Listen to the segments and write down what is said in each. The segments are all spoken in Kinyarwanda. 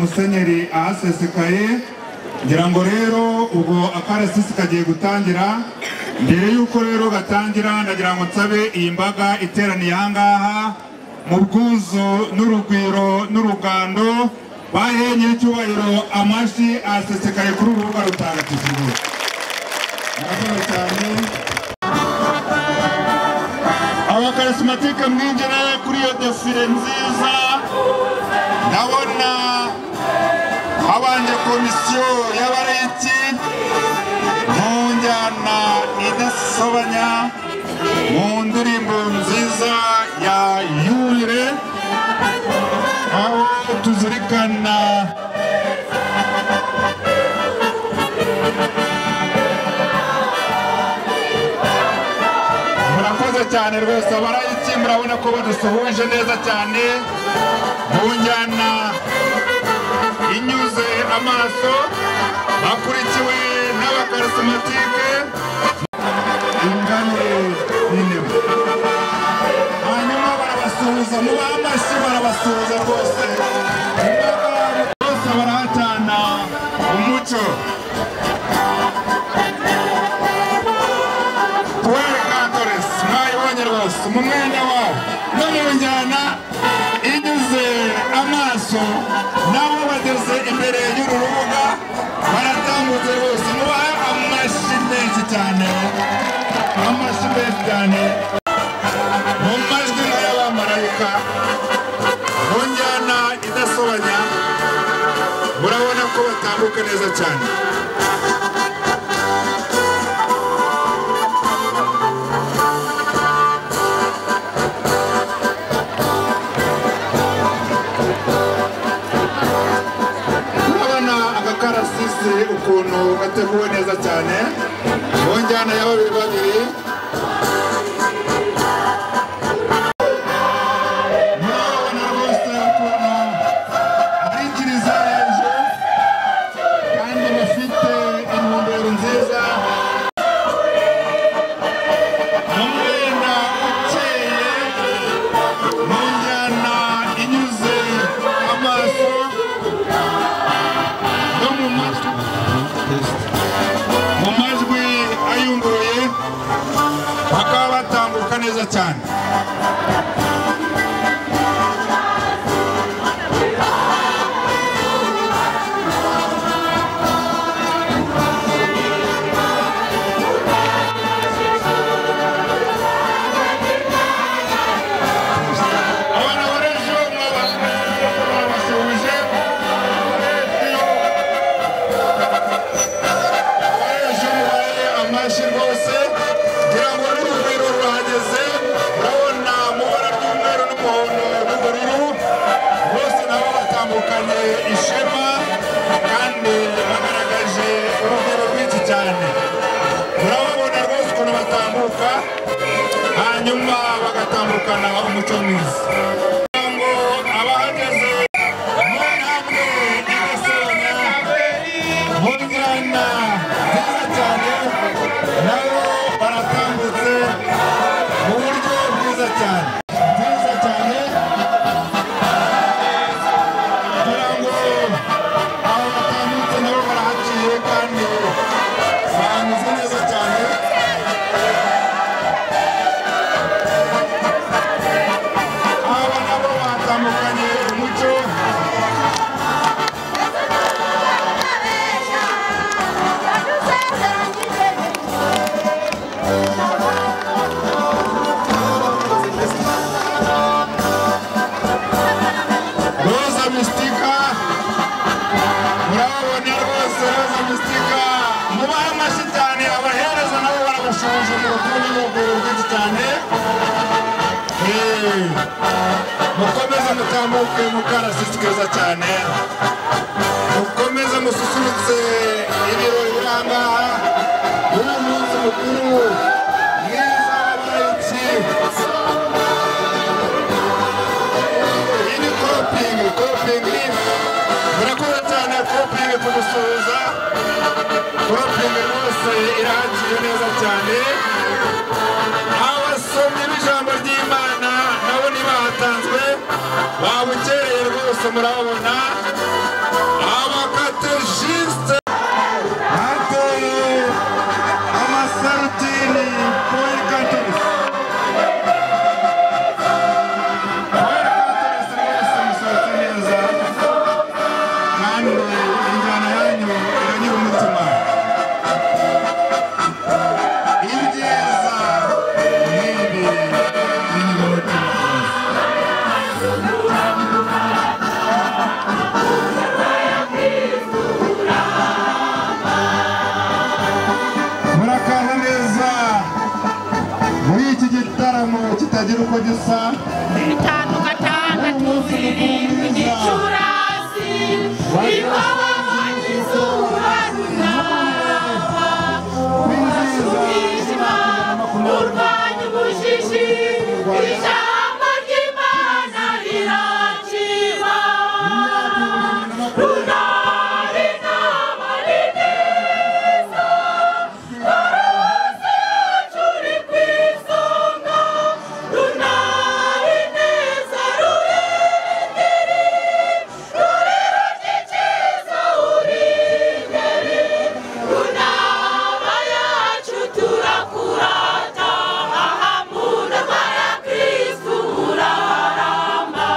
Musenyeri ahasesekaye. Ngira ngo rero ubwo akarasisi kagiye gutangira. Mbere yuko rero gatangira, ndagira ngo nsabe iyi mbaga iteraniye aha ngaha mu bwuzu n'urugwiro n'urugando bahenye icyubahiro amashyi asesekaye kuri uru rubuga rutagatifu. Murakoze cyane. Abakarismatike mwinjire kuri iyo defile nziza. Ndabona habanje komisiyo y'abarayiki mu njyana idasobanya, mu ndirimbo nziza ya yubile, aho tuzirikana murakoze cyane rwose abarayiki, murabona ko badusuhuje neza cyane mu njyana inyuze amaso, bakurikiwe n'abakarismatike ingabire n'inema. Hanyuma barabasuhuza, mubaha amashyi, barabasuhuza rwose. Imbaga bose barahatana umuco. Pueri Cantores mwayibonye rwose mu mwenda wabo no mu njyana inyuze amaso, nabo bageze imbere y'uru rubuga baratambutse rwose. Mubahe amashyi menshi cyane, amashyi menshi cyane, mu majwi nk'ay'abamarayika, mu njyana idasobanya. Murabona ko batambuka neza cyane. Urabona agakarasisi ukuntu gateguwe neza cyane mu njyana ya babiri babiri. Murabona rwose ukuntu ari kiliziya y'ejo kandi bafite intumbero nziza, mu mwenda ukeye, mu njyana inyuze amaso no mu majwi ayunguruye, bakaba batambuka neza cyane. Abana b'ejo barabasuhuje. Abarejo mubahe amashyi rwose, ngira ngo n'urugwiro rurahageze. Urabona mu ibara ry'umweru n'umuhondo n'ubururu, bose nabo batambukanye ishema kandi bagaragaje urugwiro rwinshi cyane. Murababona rwose ukuntu batambuka, hanyuma bagatambukana umuco mwiza. Kugira ngo abahageze mu ntambwe idasobanya, mu njyana nziza cyane, nabo baratambutse mu buryo bwiza cyane, nziza cyane. Kugira ngo abo batambutse nabo barahaciye kandi banyuze neza cyane. Aba nabo batambukanye umuco. Rosa Mystica, murababona rwose. Rosa Mystica mubahe amashyi cyane, abahereza nabo barabashoje mu rukundo n'urugwiro rwinshi cyane. Mukomeze mutambuke mu karasisi keza cyane, mukomeze mususurutse ibirori biri aha ngaha muri uyu munsi mukuru mwiza w'abarayiki. Iyi ni koropingi, koropingi murakoze cyane, koropingi kudusuhuza. Koropingi rwose irahaciye neza cyane. Abasomyi b'ijambo ry'Imana nabo ntibahatanzwe, babukereye rwose, murababona. uko gisa. 5 6 7 Gicurasi iwawa izuba runaba umwijima urwanya ubujiji ijambo ry'Imana rirakiba runari n'abari neza paruwasi yacu iri ku isonga runari neza ruhengeri ruriro gikiza uri runaba yacu turakurata aha mu nama ya Kristu uraramba.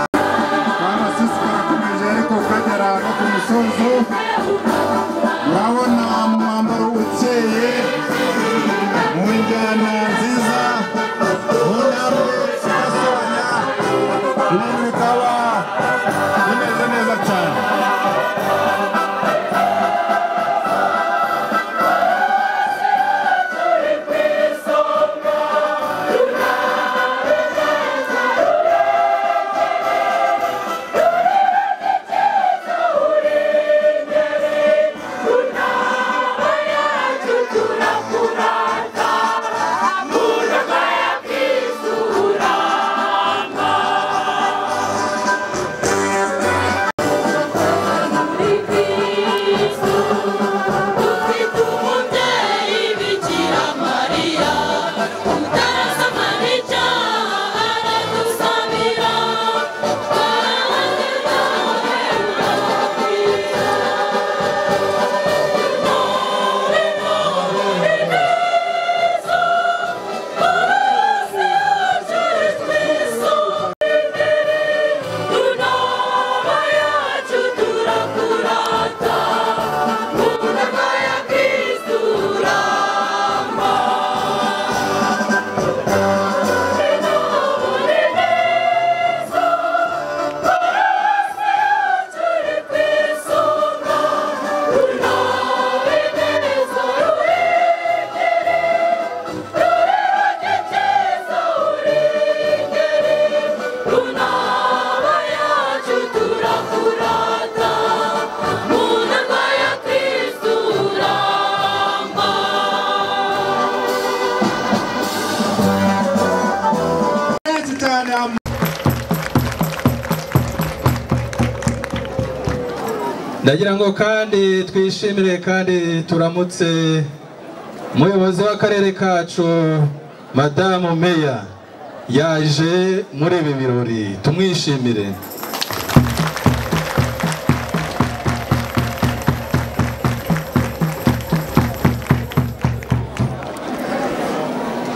Akarasisi karakomeje ariko kagera no ku musozo. Murabona mu mwambaro ukeye, mu njyana nziza, mu ntambwe idasobanya, ibintu bikaba bimeze neza cyane. Benshi cyane. Ndagira ngo kandi twishimire kandi turamutse umuyobozi w'akarere kacu Madamu Meya yaje muri ibi birori, tumwishimire.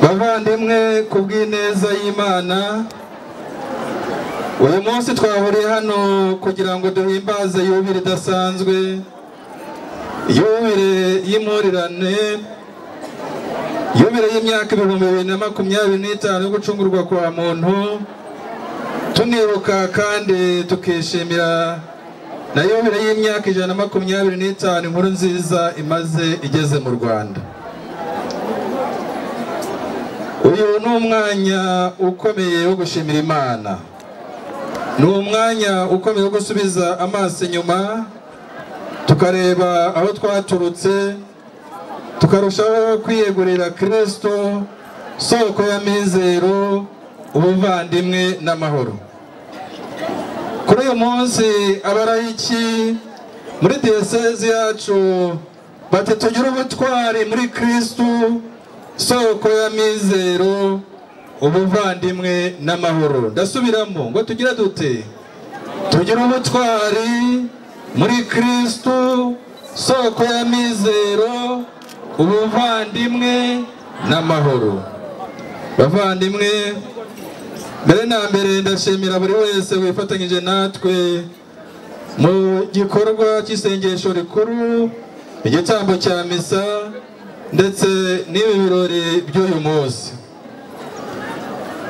Bavandimwe, ku bw'ineza y'Imana uyu munsi twahuriye hano kugira ngo duhimbaze yubile idasanzwe, yubile y'impurirane, yubile y'imyaka 2025 yo gucungurwa kwa muntu, tunibuka kandi tukishimira na yubile y'imyaka 125 inkuru nziza imaze igeze mu Rwanda. Uyu ni umwanya ukomeye wo gushimira Imana, ni umwanya ukomeye wo gusubiza amaso inyuma tukareba aho twaturutse, tukarushaho kwiyegurira Kristo soko y'amizero, ubuvandimwe n'amahoro. Kuri uyu munsi abarayiki muri diyosezi yacu bati tugire ubutwari muri Kristo soko y'amizero, ubuvandimwe n'amahoro. Ndasubiramo ngo tugire dute? Tugire ubutwari muri Kristu soko y'amizero, ubuvandimwe n'amahoro. Bavandimwe, mbere na mbere ndashimira buri wese wifatanyije natwe mu gikorwa cy'isengesho rikuru, igitambo cya misa ndetse n'ibi birori by'uyu munsi.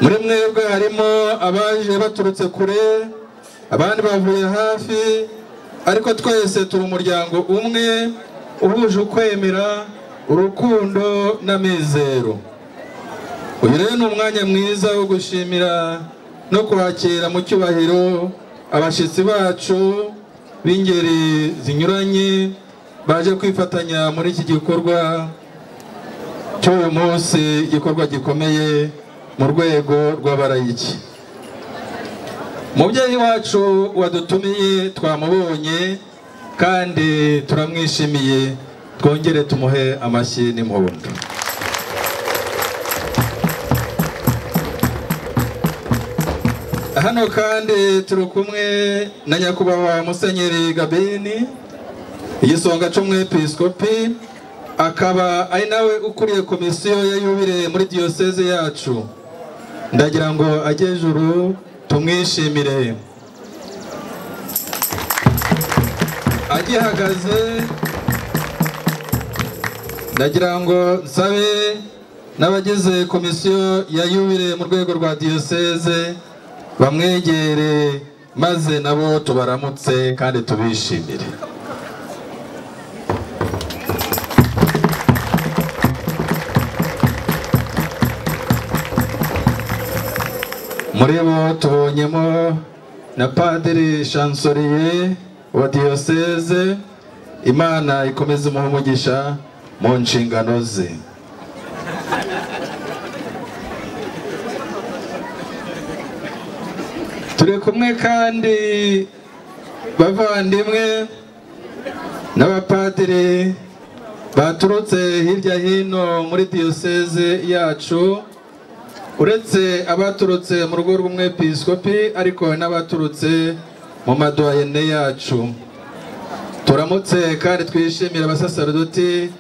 Muri mwebwe harimo abaje baturutse kure, abandi bavuye hafi, ariko twese turi umuryango umwe uhuje ukwemera, urukundo n'amizero. Uyu rero ni umwanya mwiza wo gushimira no kwakira mu cyubahiro abashyitsi bacu b'ingeri zinyuranye baje kwifatanya muri iki gikorwa cy'uyu munsi, igikorwa gikomeye mu rwego rw'abarayiki. Mubyeyi wacu wadutumiye twamubonye kandi turamwishimiye, twongere tumuhe amashyi n'impundu. Hano kandi turi kumwe na nyakubahwa Musenyeri Gabini, igisonga cy'umwepiskopi, akaba ari nawe ukuriye komisiyo ya yubile muri diyoseze yacu. Ndagira ngo ajye ejuru tumwishimire. Agihagaze ndagira ngo nsabe n'abagize komisiyo ya yubile mu rwego rwa diyoseze bamwegere maze nabo tubaramutse kandi tubishimire. Muri bo tubonyemo na Padiri Chancelier wa diyoseze, Imana ikomeze umuhe umugisha mu nshingano ze. Turi kumwe kandi bavandimwe n'abapadiri baturutse hirya hino muri diyoseze yacu, uretse abaturutse mu rugo rw'umwepiskopi ariko n'abaturutse mu madoyene yacu. Turamutse kandi twishimira abasaserdoti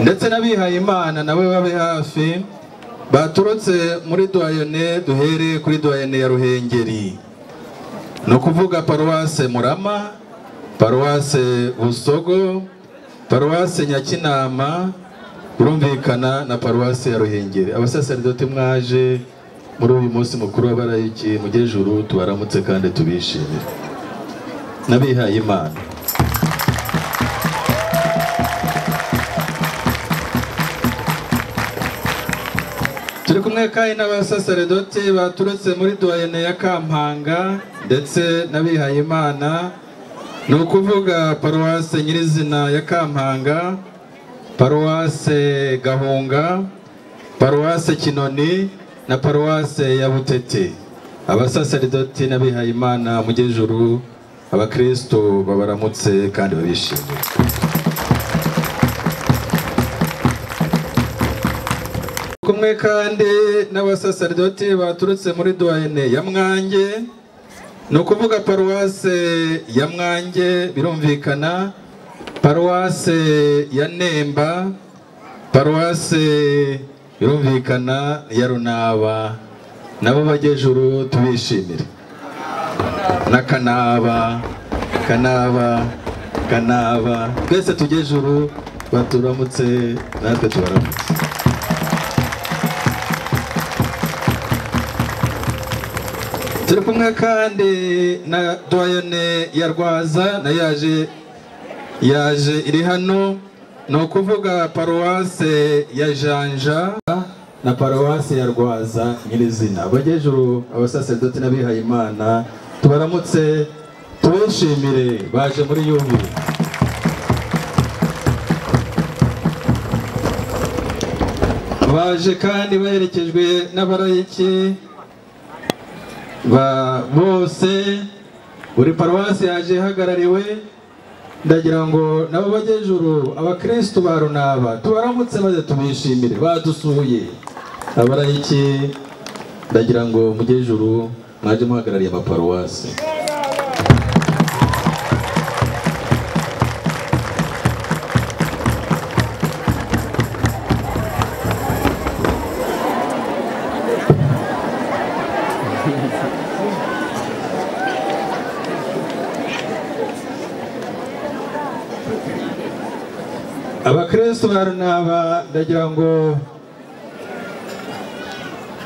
ndetse n'abihaye Imana nawe babe hafi baturutse muri doyene. Duhere kuri doyene ya Ruhengeri, ni ukuvuga paruwase Murama, paruwase Busogo, paruwase Nyakinama, urumvikana na paruwase ya Ruhengeri. Abasaserdoti mwaje muri uyu munsi mukuru w'abarayiki mujye ejuru tubaramutse kandi tubishimire n'abihaye Imana. Turi kumwe kandi n'abasaserdoti baturutse muri doyene ya Kampanga ndetse n'abihaye Imana, ni ukuvuga paruwase nyirizina ya Kampanga, paruwase Gahunga, paruwase Kinoni na paruwase ya Butete. Abasaserdoti n'abihaye Imana mujye ejuru, abakristo babaramutse kandi babishimire. Kumwe kandi n'abasaserdoti baturutse muri doyene ya Mwange, ni ukuvuga paruwase ya Mwange birumvikana, paruwase ya Nemba, paruwase birumvikana ya Runaba, nabo bajye ejuru tubishimire. Na Kanaba, Kanaba, Kanaba, twese tujye ejuru baturamutse natwe tubaramutse. Turi kumwe kandi na doyene ya Rwaza na yaje iri hano, ni ukuvuga paruwase ya Janja na paruwase ya Rwaza nyirizina. Bajye ejuru abasaserdoti n'abihaye Imana tubaramutse tubishimire, baje muri yubile. Baje kandi baherekejwe n'abarayiki ba bose, buri paruwasi yaje ihagarariwe. Ndagira ngo nabo bajye ejuru abakristo ba Runaba tubaramutse maze tubishimire, badusuye. Abarayiki ndagira ngo mujye ejuru mwaje muhagarariye amaparuwasi. Abakristo ba Runaba, ndagira ngo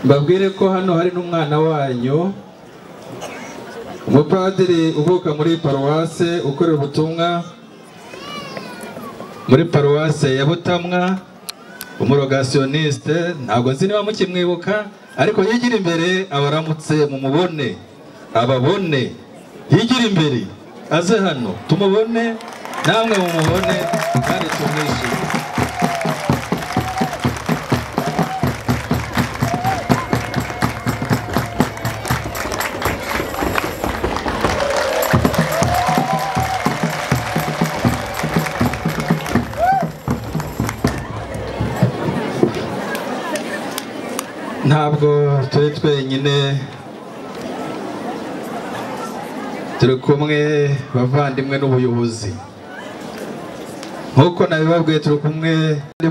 mbabwire ko hano hari n'umwana wanyu, umupadiri uvuka muri paruwase, ukorera ubutumwa muri paruwase ya Butamwa, umurogationiste. Ntabwo nzi niba mukimwibuka, ariko yigira imbere abaramutse, mumubone, ababone. Yigira imbere aze hano tumubone, namwe mumubone kandi tumwishime. Ntabwo turi twenyine, turi kumwe bavandimwe n'ubuyobozi. Nk'uko nabibabwiye, turi kumwe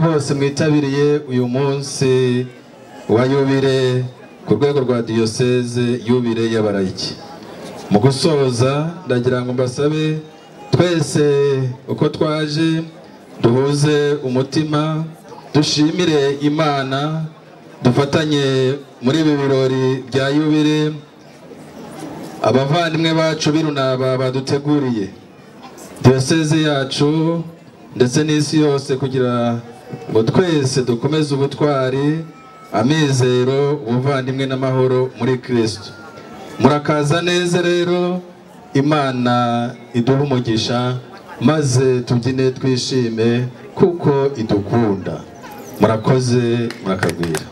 bose mwitabiriye uyu munsi wa yubile ku rwego rwa diyoseze, yubile y'abarayiki. Mu gusoza, ndagira ngo mbasabe twese uko twaje duhuze umutima, dushimire Imana, dufatanye muri ibi birori bya yubile abavandimwe bacu b'Irunaba baduteguriye, diyoseze yacu ndetse n'isi yose, kugira ngo twese dukomeze ubutwari, amizero, ubuvandimwe n'amahoro muri Kristo. Murakaza neza rero, Imana iduhe umugisha, maze tubyine twishime kuko idukunda. Murakoze, murakagwira.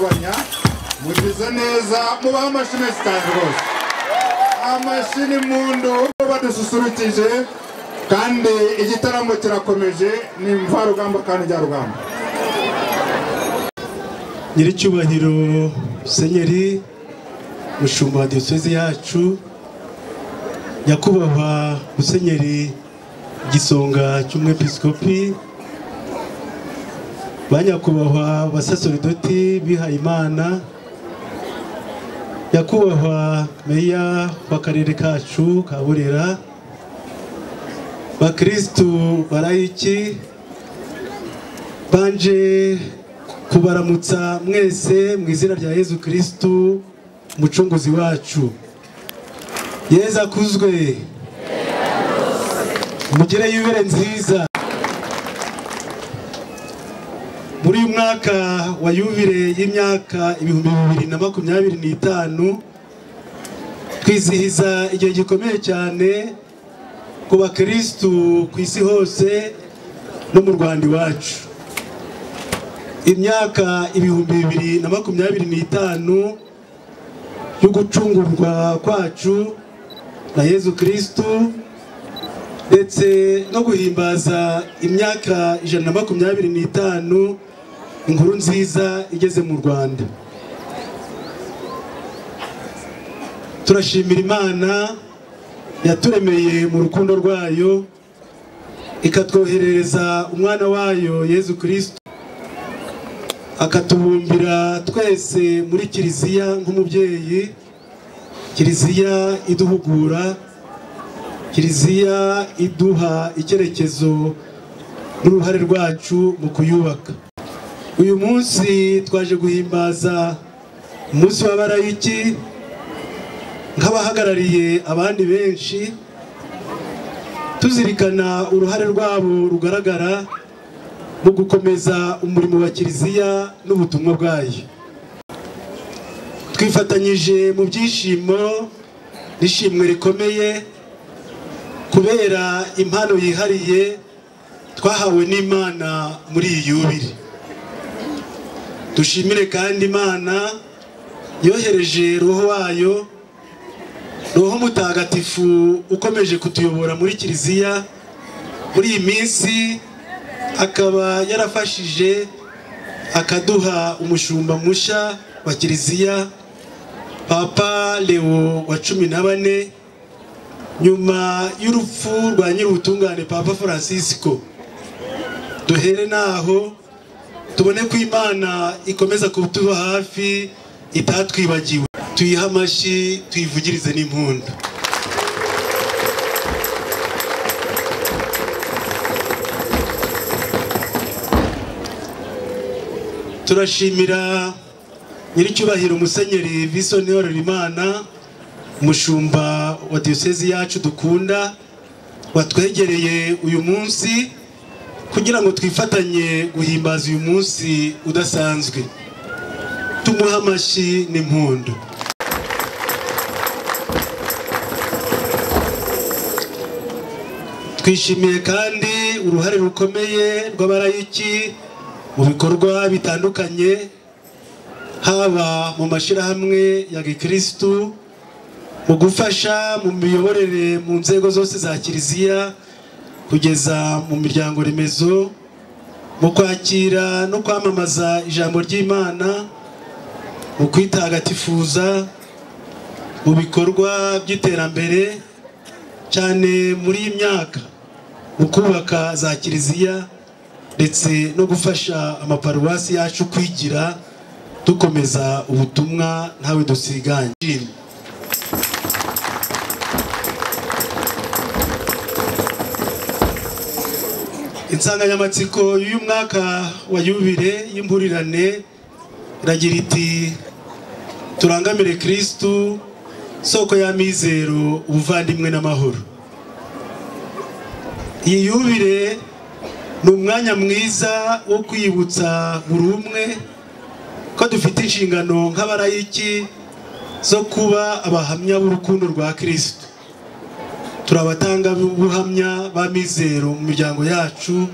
Musobanya. Mugize neza, mubahe amashyi menshi cyane rwose. Amashyi n'impundu badususurukije, kandi igitaramo kirakomeje, ni mvarugamba kandi njyarugamba. Nyiricyubahiro Musenyeri Mushumba wa Diyosezi yacu, Nyakubahwa Musenyeri Gisonga cy'Umwepiskopi, ba Nyakubahwa Basaseridoti Bihayimana, Nyakubahwa Meya w'akarere kacu ka Burera, Bakristu barayiki, banje kubaramutsa mwese mu izina rya Yezu Kristu Umucunguzi wacu. Yezu akuzwe. Mugire yubile nziza. Muri uyu mwaka wa yubile y'imyaka 2025 twizihiza igihe gikomeye cyane ku bakristu ku isi hose no mu Rwanda iwacu. Imyaka 2025 yo gucungurwa kwacu na Yezu Kristu, ndetse no guhimbaza imyaka 125 inkuru nziza igeze mu Rwanda. Turashimira Imana yaturemeye mu rukundo rwayo, ikatwoherereza umwana wayo Yezu Kristu, akatubumbira twese muri Kiliziya nk'umubyeyi, Kiliziya iduhugura, Kiliziya iduha icyerekezo n'uruhare rwacu mu kuyubaka. Uyu munsi twaje guhimbaza umunsi w'abarayiki nk'abahagarariye abandi benshi, tuzirikana uruhare rwabo rugaragara mu gukomeza umurimo wa Kiliziya n'ubutumwa bwayo. Twifatanyije mu byishimo n'ishimwe rikomeye kubera impano yihariye twahawe n'Imana muri iyi yubile. Dushimire kandi Imana yohereje Roho wayo, Roho Mutagatifu ukomeje kutuyobora muri Kiliziya muri iyi minsi, akaba yarafashije akaduha umushumba musha wa Kiliziya, Papa Leo wa 14, nyuma y'urupfu rwa nyir'ubutungane Papa Francisco. Duhere naho tubone ko Imana ikomeza kutuba hafi itatwibagiwe. Tuyihe amashyi, tuyivugirize n'impundu. Turashimira nyiricyubahiro Musenyeri Vincent Rimana, umushumba wa Diyosezi yacu dukunda, watwegereye uyu munsi kugira ngo twifatanye guhimbaza uyu munsi udasanzwe. Tumuhe amashyi n'impundu. Twishimiye kandi uruhare rukomeye rw'abarayiki mu bikorwa bitandukanye, haba mu mashirahamwe ya gikristu, mu gufasha mu miyoborere mu nzego zose za Kiliziya kugeza mu miryango remezo, mu kwakira no kwamamaza ijambo ry'Imana, mu kwitagatifuza, mu bikorwa by'iterambere, cyane muri iyi myaka mu kubaka za Kiliziya ndetse no gufasha amaparuwasi yacu kwigira, dukomeza ubutumwa ntawe dusiganye. Insanganyamatsiko y'uyu mwaka wa yubile y'impurirane iragira iti: turangamire Kristu, soko y'amizero, ubuvandimwe n'amahoro. Iyi yubile ni umwanya mwiza wo kwibutsa buri umwe ko dufite inshingano nk'abarayiki zo kuba abahamya b'urukundo rwa Kristo. Turabatanga buhamya b'amizero mu miryango yacu,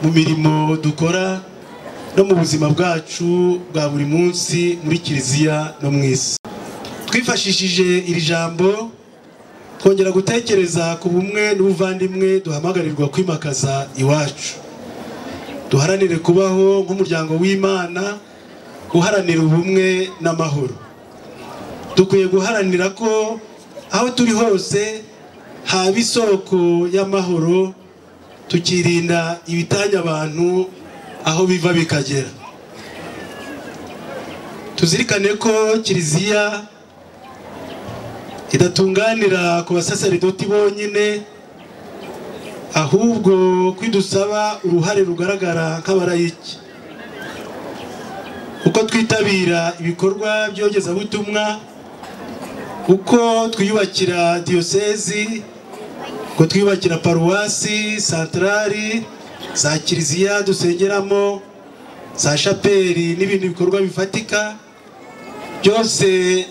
mu mirimo dukora, no mu buzima bwacu bwa buri munsi muri Kiliziya no mu isi. Twifashishije iri jambo twongera gutekereza ku bumwe n'ubuvandimwe duhamagarirwa kwimakaza iwacu. Duharanire kubaho nk'umuryango w'Imana uharanira ubumwe n'amahoro. Dukwiye guharanira ko aho turi hose haba isoko y'amahoro, tukirinda ibitanya abantu aho biva bikagera. Tuzirikane ko Kiliziya idatunganira ku basaseridoti bonyine, ahubwo kwidusaba uruhare rugaragara nk'abarayiki. Uko twitabira ibikorwa by'yogezabutumwa, uko twiyubakira diyosezi, uko twiyubakira paruwasi, santrali, za kiliziya dusengeramo, za shapeli n'ibindi bikorwa bifatika, byose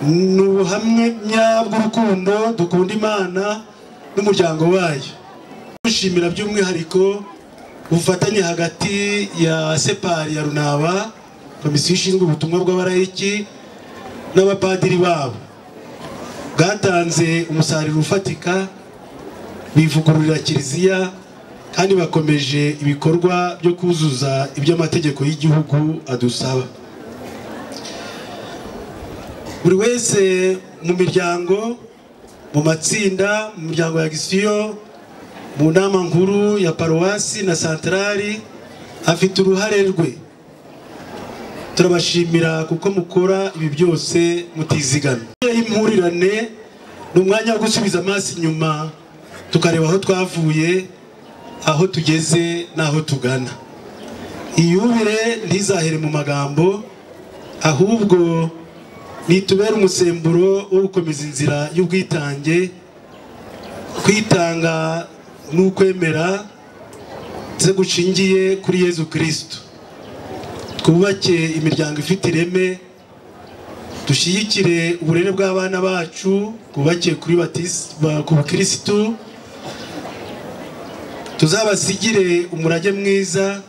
ni ubuhamya bw'urukundo dukunda Imana n'umuryango wayo. Dushimira by'umwihariko ubufatanye hagati ya Separi ya Runaba, komisiyo ishinzwe ubutumwa bw'abarayiki, n'abapadiri babo, bwatanze umusaruro ufatika, bivugururira Kiliziya kandi bakomeje ibikorwa byo kuzuza ibyo amategeko y'igihugu adusaba. Buri wese mu miryango, mu matsinda, mu miryango ya gisiyo, mu nama nkuru ya paruwasi na santrali, afite uruhare rwe. Turabashimira kuko mukora ibi byose mutizigama. Impurirane ni umwanya wo gusubiza amaso inyuma, tukareba aho twavuye, aho tugeze n'aho tugana. Iyubire ntizahere mu magambo, ahubwo nitubere umusemburo wo gukomeza inzira y'ubwitange, kwitanga n'ukwemera ndetse gushingiye kuri Yezu Kristo. Twubake imiryango ifite ireme, dushyigikire uburere bw'abana bacu bwubakiye kuri ku bukirisitu, tuzabasigire umurage mwiza,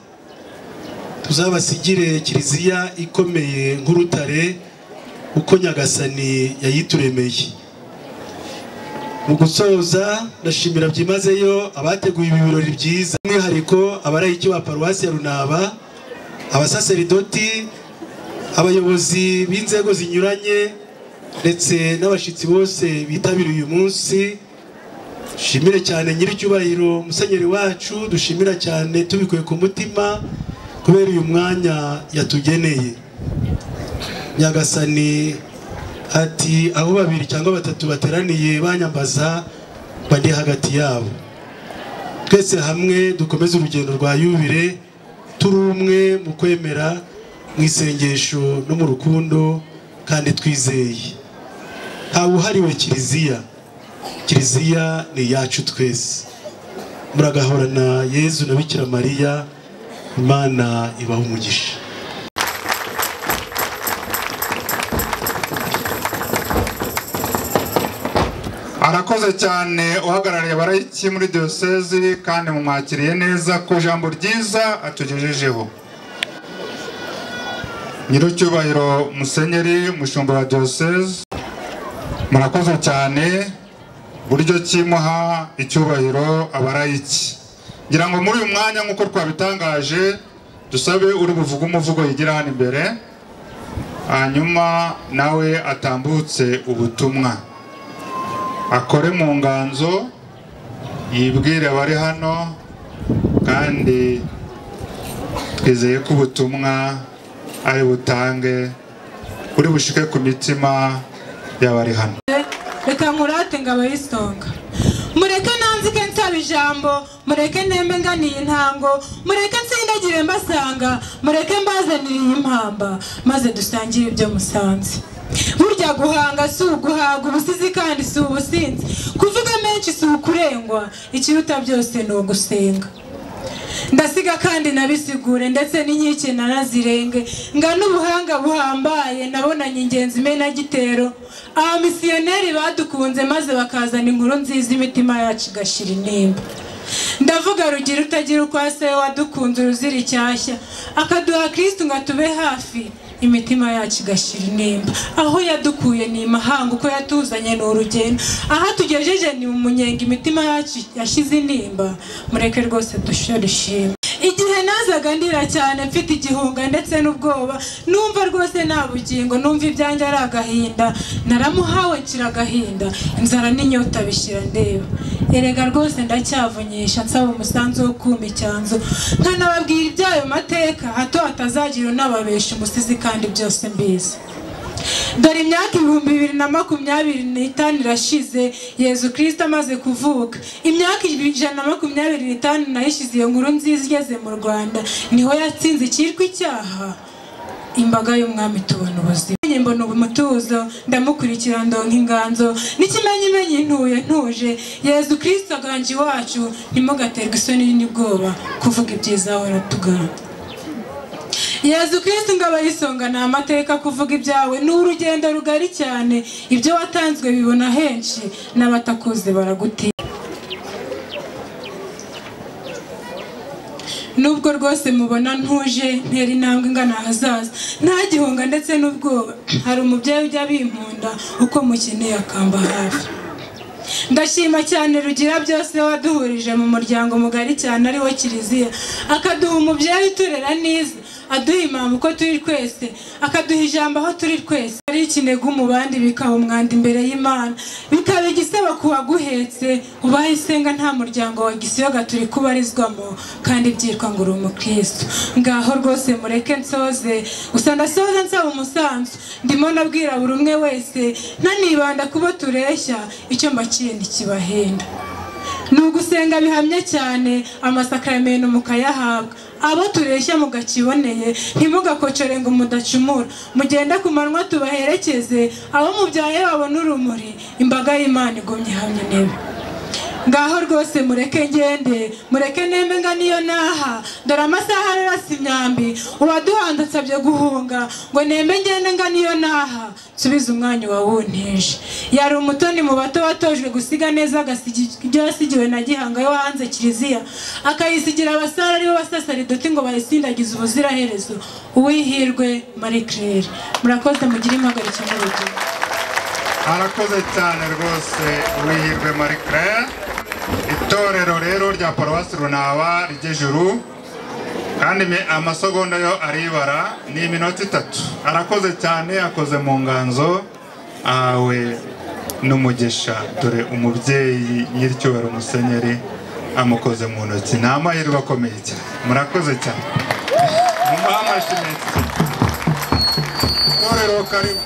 tuzabasigire Kiliziya ikomeye nk'urutare uko Nyagasani yayituremeye. Mu gusoza ndashimira byimazeyo abateguye ibi birori byiza, by'umwihariko abarayiki ba paruwasi ya Runaba, abasaseridoti, abayobozi b'inzego zinyuranye ndetse n'abashitsi bose bitabiriye uyu munsi. Dushimire cyane nyiricyubahiro musenyeri wacu, dushimira cyane tubikuye ku mutima kubera uyu mwanya yatugeneye. Nyagasani ati aho babiri cyangwa batatu bateraniye banyambaza bandi hagati yabo. Twese hamwe dukomeze urugendo rwa yubire, turi umwe mu kwemera, mu isengesho no mu rukundo, kandi twizeye. Ntawe uhariwe Kiliziya, Kiliziya ni iyacu twese. Muragahorana Yezu na Bikira Mariya, Imana ibahe umugisha. Arakoze cyane uhagarariye abarayiki muri diyosezi, kandi mumwakiriye neza ku ijambo ryiza atugejejeho. Nyiricyubahiro Musenyeri umushumba wa diyosezi, murakoze cyane buryo kimuha icyubahiro abarayiki. Ngira ngo muri uyu mwanya nk'uko twabitangaje, dusabe uri buvuge umuvugo yigira hano imbere, hanyuma nawe atambutse ubutumwa, akore mu nganzo, yibwire abari hano, kandi twizeye ko ubutumwa ari butange uri bushike ku mitima y'abari hano. Reka nkurate ngo abayisonga, mureke nanzike nsaba ijambo, mureke ntembe nganiye intango, mureke nsindagire mbasanga, mureke mbazanire iyi mpamba, maze dusangire ibyo musanze. Burya guhanga si uguhaga ubusizi kandi si ubusinzi, kuvuga menshi si ukurengwa, ikiruta byose ni ugusenga. Ndasiga kandi nabisigure ndetse n'inkike narazirenge, ngana ubuhanga buhambaye nabonanye ingenzi imenagitero. Abamisiyoneri badukunze maze bakazana inkuru nziza imitima yacu igashira intimba. Ndavuga Rugira utagira uko asa, wadukunze uruzira icyashya, akaduha Kristu ngo atube hafi, imitima yacu igashira intimba. Aho yadukuye ni imahanga, uko yatuzanye ni urugendo, aho tugejeje ni mu munyenga, imitima yacu yashize intimba. Mureke rwose dushime. Igihe nazaga ndira cyane mfite igihunga ndetse n'ubwoba, numva rwose nta bugingo, numva ibyanjye ari agahinda, naramuhawe nshira agahinda, inzara n'inyota bishyira ndeba. Erega rwose ndacyavunyisha nsaba umusanzu wo kuma icyanzu, nkanababwira ibyayo mateka, hato hatazagira unababesha umusizi kandi byose mbizi. Dore imyaka 2025 irashize Yezu Kristo amaze kuvuka. Imyaka 125 nayo ishize iyo nkuru nziza igeze mu Rwanda, niho yatsinze ikirwa icyaha. Imbaga y'umwami tubona ubuzima. Mbona umutuzo, ndamukurikira ndonka inganzo, n'ikimenyimenyi ntuye ntuje. Yezu Kristo aganje iwacu, ntimugaterwe isoni n'ubwoba kuvuga ibyiza ahora tugana. Yezu Kristo ngaba yisonga ni amateka, kuvuga ibyawe ni urugendo rugari cyane, ibyo watanzwe bibona henshi n'abatakuze baragutinya. Nubwo rwose mubona ntuje, ntera intambwe ingana ahazaza, nta gihunga ndetse n'ubwoba, hari umubyeyi ujya bimpunda uko mukeneye akamba hafi. Ndashima cyane Rugira byose waduhurije mu muryango mugari cyane ari wo Kiliziya, akaduha umubyeyi uturera neza, aduha impamvu uko turi twese, akaduha ijambo aho turi twese. Ari ikinegu mu bandi bikaba umwanda imbere y'Imana, bikaba igisebo kuwaguhetse, ubahe isenga nta muryango wa Gisiyo Gatolika ubarizwamo, kandi byitwa ngo uri umukristo. Ngaho rwose mureke nsoze, gusa ndasoza nsaba umusanzu, ndimo nabwira buri umwe wese, ntanibanda kubo tureshya, icyo mbaciye ntikibahenda. Ni ugusenga bihamye cyane, amasakramentu mukayahabwa, abo tureshya mugakiboneye, ntimugakocore ngo mudacumura, mugende ku manywa tubaherekeze, abo mubyaye babona urumuri, imbaga y'Imana igumye ihamye intebe. Ngaho rwose mureke ngende, mureke nembe nga niyo naha, dore amasaha ararasa imyambi, uwaduhanze ansabye guhunga, ngo nembe ngende nga niyo naha, nsubize umwanya wawunteje. Yari umutoni mu bato watojwe gusiga neza, ibyo yasigiwe na Gihanga yo hanze Kiliziya, akayisigira abasare aribo basasaridoti ngo bayisindagize ubuziraherezo. Uwihirwe Marie Claire. Murakoze, mugire impagarike n'urugero. Arakoze cyane rwose Uwihirwe Marie Claire. Itorero rero rya Paruwasi Runaba ry'Ijuru, kandi amasegonda yo aribara ni iminota 3. Arakoze cyane, akoze mu nganzo awe n'umugisha. Dore umubyeyi nyiricyubahiro Musenyeri amukoze mu ntoki, ni amahirwe akomeye cyane. Murakoze cyane, mumuhe amashyi menshi. Itorero karibu.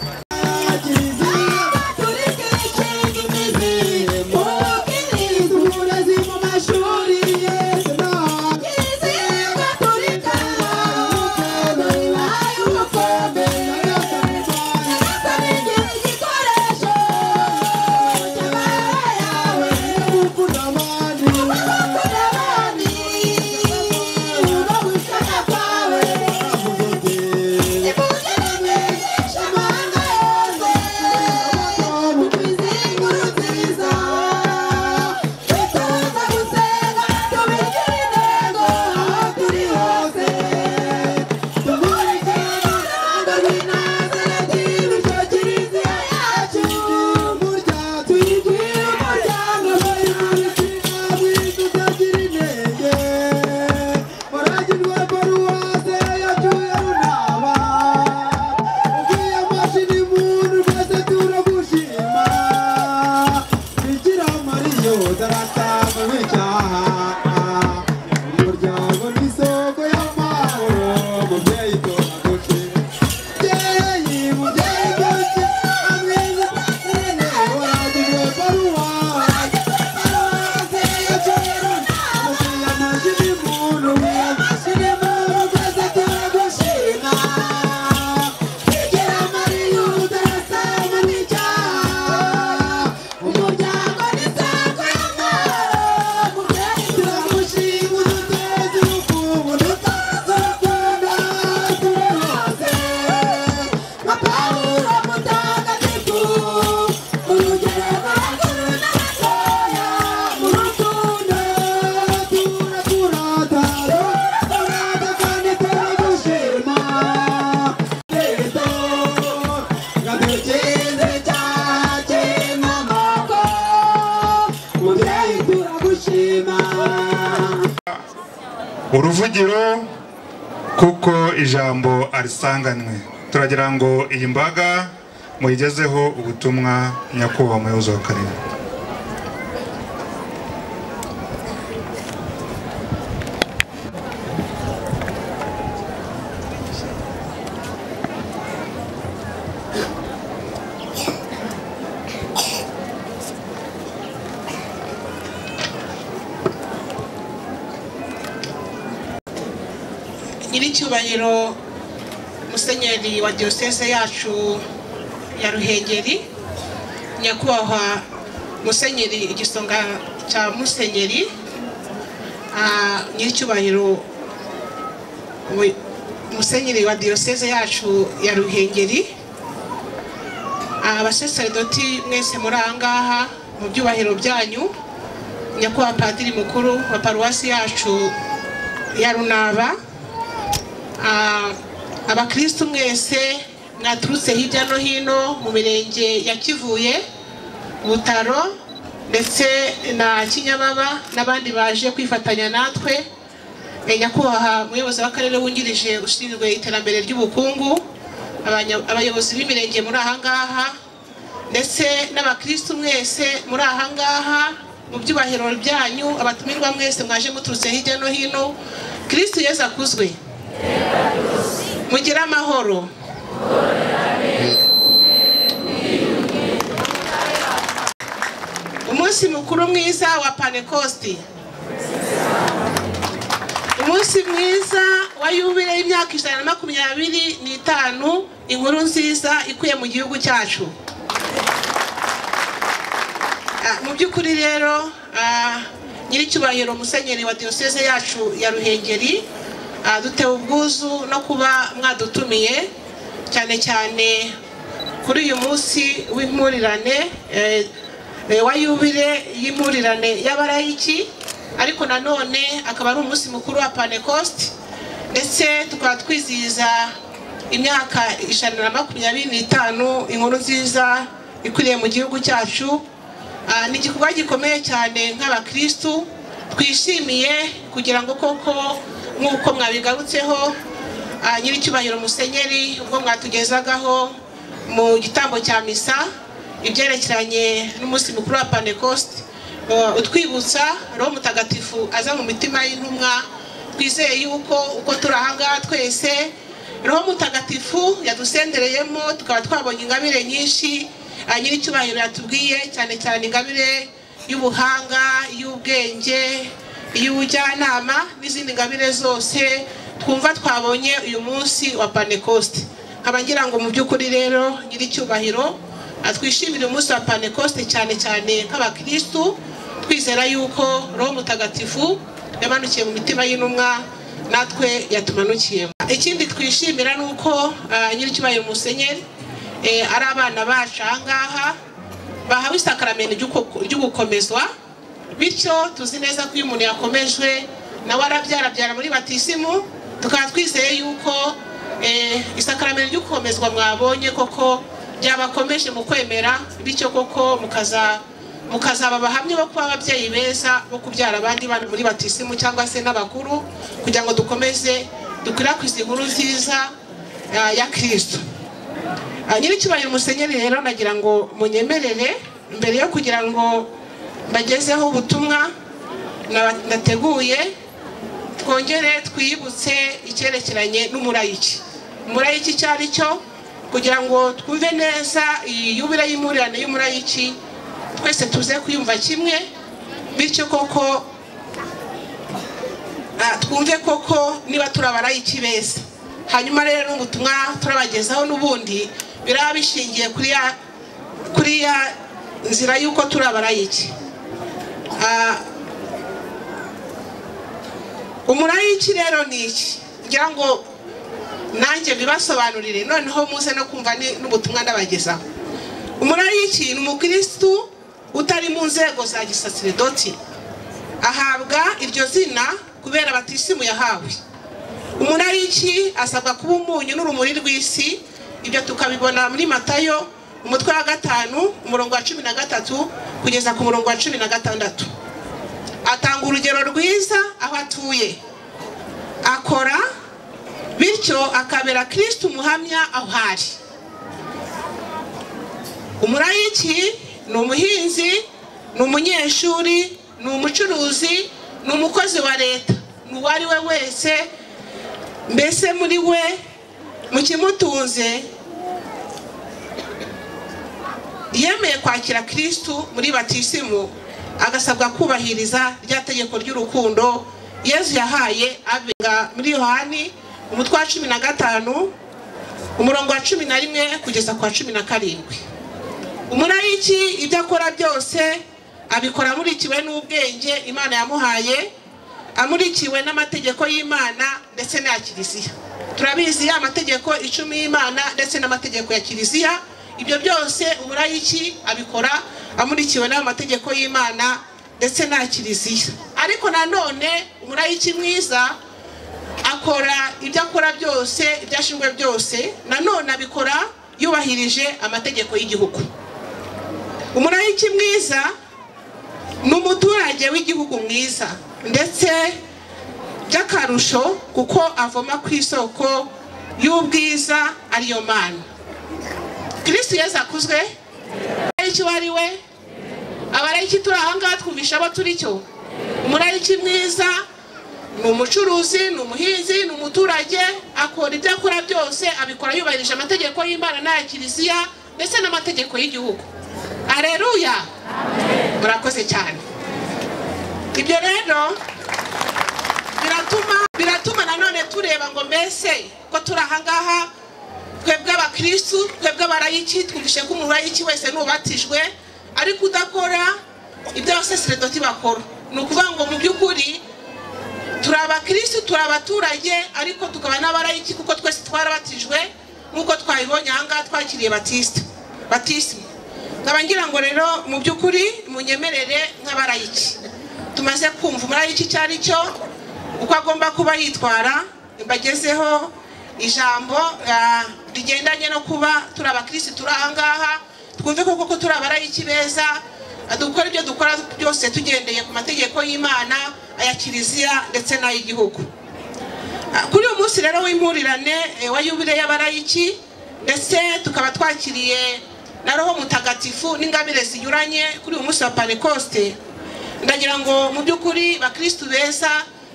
Umuryango ni soko y'amahoro. turagushima. Uruvugiro kuko ijambo arisanganwe. Turagira ngo iyi mbaga muyigezeho ubutumwa nyakubahwa muyobozi w'akarere. Nyiricyubahiro Musenyeri wa Diyoseze yacu ya Ruhengeri, nyakubahwa Musenyeri igisonga cya Musenyeri, nyiricyubahiro Musenyeri wa Diyoseze yacu ya Ruhengeri, abasaseredoti mwese muri aha ngaha mu byubahiro byanyu, nyakubahwa Padiri mukuru wa paruwasi yacu ya Runaba, abakristu mwese mwaturutse hirya no hino mu mirenge ya Kivuye, Butaro ndetse na Kinyababa n'abandi baje kwifatanya natwe, nyakubahwa muyobozi w'akarere wungirije ushinzwe iterambere ry'ubukungu, abayobozi b'imirenge muri aha ngaha ndetse n'abakristu mwese muri aha ngaha mu byubahiro byanyu, abatumirwa mwese mwaje muturutse hirya no hino, Kristu Yesu akuzwe. Mugire amahoro. Umunsi mukuru mwiza wa Pentekosti, umunsi mwiza wa yubile y'imyaka 125, inkuru nziza ikuye mu gihugu cyacu. Mu by'ukuri rero nyiricyubahiro Musenyeri wa Diyoseze yacu ya Ruhengeri, dutewe ubwuzu no kuba mwadutumiye cyane cyane kuri uyu munsi w'impurirane wa yubile y'impurirane y'abarayiki, ariko nanone akaba ari umunsi mukuru wa Pentecost, ndetse tukaba twizihiza imyaka 125 inkuru nziza ikwiriye mu gihugu cyacu. Ni igikorwa gikomeye cyane nk'abakristu twishimiye kugira ngo koko nk'uko mwabigarutseho nyiricyubahiro Musenyeri ubwo mwatugezagaho mu gitambo cya misa ibyerekeranye n'umunsi mukuru wa Pentecost, utwibutsa Roho Mutagatifu aza mu mitima y'intumwa. Twizeye yuko uko turi aha ngaha twese Roho Mutagatifu yadusendereyemo, tukaba twabonye ingabire nyinshi nyiricyubahiro yatubwiye, cyane cyane ingabire y'ubuhanga, y'ubwenge, y'ubujyanama n'izindi ngabire zose twumva twabonye uyu munsi wa Pentecost. Nkaba ngira ngo mu by'ukuri rero nyiricyubahiro twishimire umunsi wa Pentecost cyane cyane nk'abakristu, twizera yuko Roho Mutagatifu yamanukiye mu mitima y'intumwa natwe yatumanukiyemo. Ikindi twishimira nuko nyiricyubahiro Musenyeri ari abana bacu aha ngaha bahawe isakaramentu ry'ugukomezwa, bityo tuzi neza ko iyo umuntu yakomejwe nawe arabyarabyara muri batisimu, tukaba twizeye yuko isakaramentu ry'ugukomezwa mwabonye koko byabakomeje mu kwemera, bityo koko mukazaba abahamya bo kuba ababyeyi beza bo kubyara abandi bana muri batisimu cyangwa se n'abakuru, kugira ngo dukomeze dukwirakwize inkuru nziza ya Kristo. Nyiricyubahiro Musenyeri rero nagira ngo munyemerere mbere yo kugira ngo bagezeho ubutumwa nateguye, twongere twibutse icyerekeranye n'umurayiki. Umurayiki cyari cyo kugira ngo twumve neza iyi yubile y'impurirane y'umurayiki, twese tuze kuyumva kimwe, bityo koko twumve koko niba turi abarayiki beza. Hanyuma rero n'ubutumwa turabagezaho n'ubundi biraba bishingiye kuri ya nzira y'uko turi abarayiki. Umurayiki rero ni iki? Ngira ngo nanjye bibasobanurire noneho muze no kumva n'ubutumwa ndabagezaho. Umurayiki ni umukristu utari mu nzego za gisaseredoti, ahabwa iryo zina kubera batisimu yahawe. Umurayiki asabwa kuba umunyu n'urumuri rw'isi, ibyo tukabibona muri Matayo umutwe wa 5 umurongo wa 13 kugeza ku murongo wa 16. Atanga urugero rwiza aho atuye, akora bityo akabera Kristo umuhamya aho ari. Umurayiki ni umuhinzi, ni umunyeshuri, ni umucuruzi, ni umukozi wa leta, ni uwo ari we wese, mbese muri we mu kimutunze yemeye kwakira Kristo muri batisimu, agasabwa kubahiriza rya tegeko ry'urukundo Yezu yahaye abenga muri Yohani umutwe wa 15 umurongo wa 11 kugeza kwa 17. Umurayiki ibyo akora byose abikora amurikiwe n'ubwenge Imana yamuhaye, amurikiwe n'amategeko y'Imana ndetse n'aya Kiliziya. Turabizi amategeko 10 y'Imana ndetse n'amategeko ya Kiliziya. Ibyo byose umurayiki abikora amurikiwe n'amategeko y'Imana ndetse na Kiliziya. Ariko nanone umurayiki mwiza akora ibyo akora byose, ibyashinzwe byose, nanone abikora yubahirije amategeko y'igihugu. Umurayiki mwiza ni umuturage w'igihugu mwiza, ndetse by'akarusho kuko avoma ku isoko y'ubwiza ariyo Mana. Kristo Yesu akuzwe. Umurayiki wari we, abarayiki turi aha ngaha twumvisha abo turi cyo. Umurayiki mwiza ni umucuruzi, ni umuhinzi, ni umuturage, akora ibyo akora byose abikora yubahirije amategeko y'Imana n'aya Kiliziya ndetse n'amategeko y'igihugu. Aleluya. Murakoze cyane. Ibyo rero biratuma nanone tureba ngo mbese ko turi aha ngaha twebwe abakristu, twebwe abarayiki, twumvishe ko umurayiki wese nubatijwe ariko udakora ibyo abasaseredoti bakora. Ni ukuvuga ngo mu by'ukuri turi abakristu, turi abaturage, ariko tukaba n'abarayiki kuko twese twarabatijwe nk'uko twabibonye aha ngaha twakiriye batisimu. Nkaba ngira ngo rero mu by'ukuri munyemerere nk'abarayiki tumaze kumva umurayiki icyo ari cyo, uko agomba kuba yitwara, mbagezeho ijambo rigendanye no kuba turi abakristu turi aha ngaha, twumve koko ko turi abarayiki beza, dukora ibyo dukora byose tugendeye ku mategeko y'Imana, aya Kiliziya ndetse n'ay'igihugu. Kuri uyu munsi rero w'impurirane wa yubile y'abarayiki, ndetse tukaba twakiriye na Roho Mutagatifu n'ingabire zinyuranye kuri uyu munsi wa Pentekoste, ndagira ngo mu by'ukuri bakristu beza,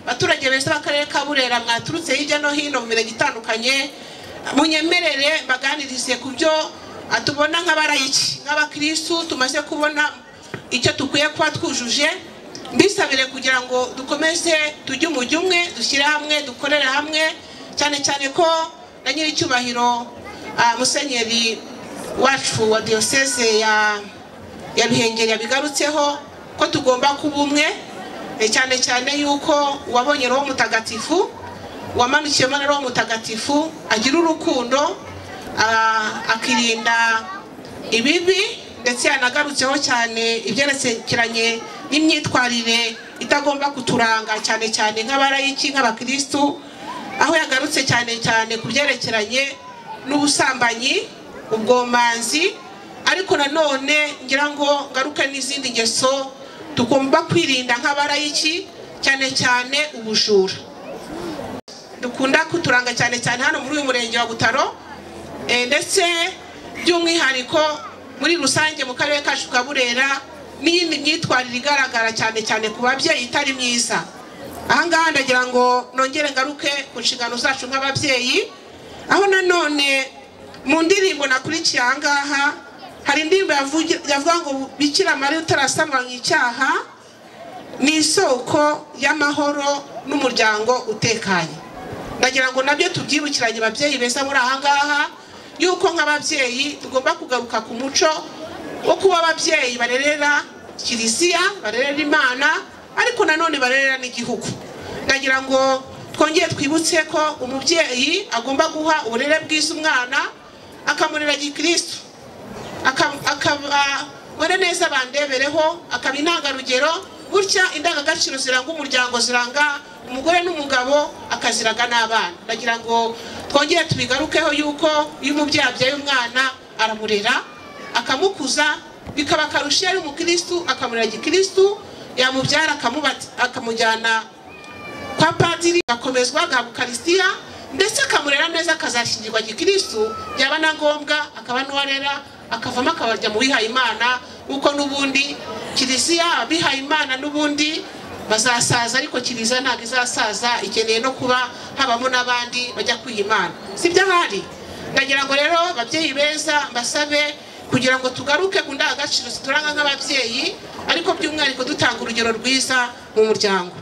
baturage beza b'akarere ka Burera mwaturutse hirya no hino mu mirenge itandukanye, munyemerere baganirize ku byo tubona nk'abarayiki, nk'abakristu tumaze kubona icyo dukwiye kuba twujuje, mbisabire kugira ngo dukomeze tujye umujyi umwe, dushyire hamwe, dukorere hamwe, cyane cyane ko na nyiricyubahiro Musenyeri wacu wa diyoseze ya Ruhengeri yabigarutseho ko tugomba kuba umwe, cyane cyane yuko uwabonye Roho Mutagatifu, wamanukiyemo na Roho Mutagatifu, agira urukundo, akirinda ibibi, ndetse yanagarutseho cyane ibyerekeranye n'imyitwarire itagomba kuturanga cyane cyane nk'abarayiki, nk'abakristu, aho yagarutse cyane cyane ku byerekeranye n'ubusambanyi, ubwomanzi, ariko nanone ngira ngo ngaruke n'izindi ngeso tugomba kwirinda nk'abarayiki, cyane cyane ubujura dukunda kuturanga cyane cyane hano muri uyu murenge wa Butaro, ndetse by'umwihariko muri rusange mu karere kacu ka Burera, n'iyindi myitwarire igaragara cyane cyane ku babyeyi itari myiza. Aha ngaha ndagira ngo nongere ngaruke ku nshingano zacu nk'ababyeyi, aho nanone mu ndirimbo nakurikiye aha ngaha hari indirimbo yavuga ngo Bikira Mariya utarasama mu icyaha ni isoko y'amahoro n'umuryango utekanye. Ndagira ngo nabyo tubyibukiranye ababyeyi beza muri aha ngaha, yuko nk'ababyeyi tugomba kugaruka ku muco wo kuba ababyeyi barerera Kiliziya, barerera Imana, ariko nanone barerera n'igihugu. Ndagira ngo twongere twibutse ko umubyeyi agomba guha uburere bwiza umwana, akamurera gikristo, akaba mwere neza bandebereho, akaba intangarugero, gutya indangagaciro ziranga umuryango, ziranga umugore n'umugabo, akaziraga n'abana. Ndagira ngo twongere tubigarukeho yuko iyo umubyeyi abyaye umwana aramurera, akamukuza, bikaba akarusho ari umukristo, akamurera gikristo, Yamubyara akamujyana kwa padiri, agakomezwa agahabwa ukarisitiya, ndetse akamurera neza, akazashyingirwa gikristu, byaba na ngombwa akaba n'uwarera, akavamo akabajya mu bihaye Imana, kuko n'ubundi kiliziya abihaye Imana n'ubundi bazasaza, ariko kiliziya ntabwo izasaza, ikeneye no kuba habamo n'abandi bajya kwiha Imana, sibyo ahari? Ndagira ngo rero ababyeyi beza mbasabe kugira ngo tugaruke ku ndangagaciro zituranga nk'ababyeyi, ariko by'umwihariko dutanga urugero rwiza mu muryango.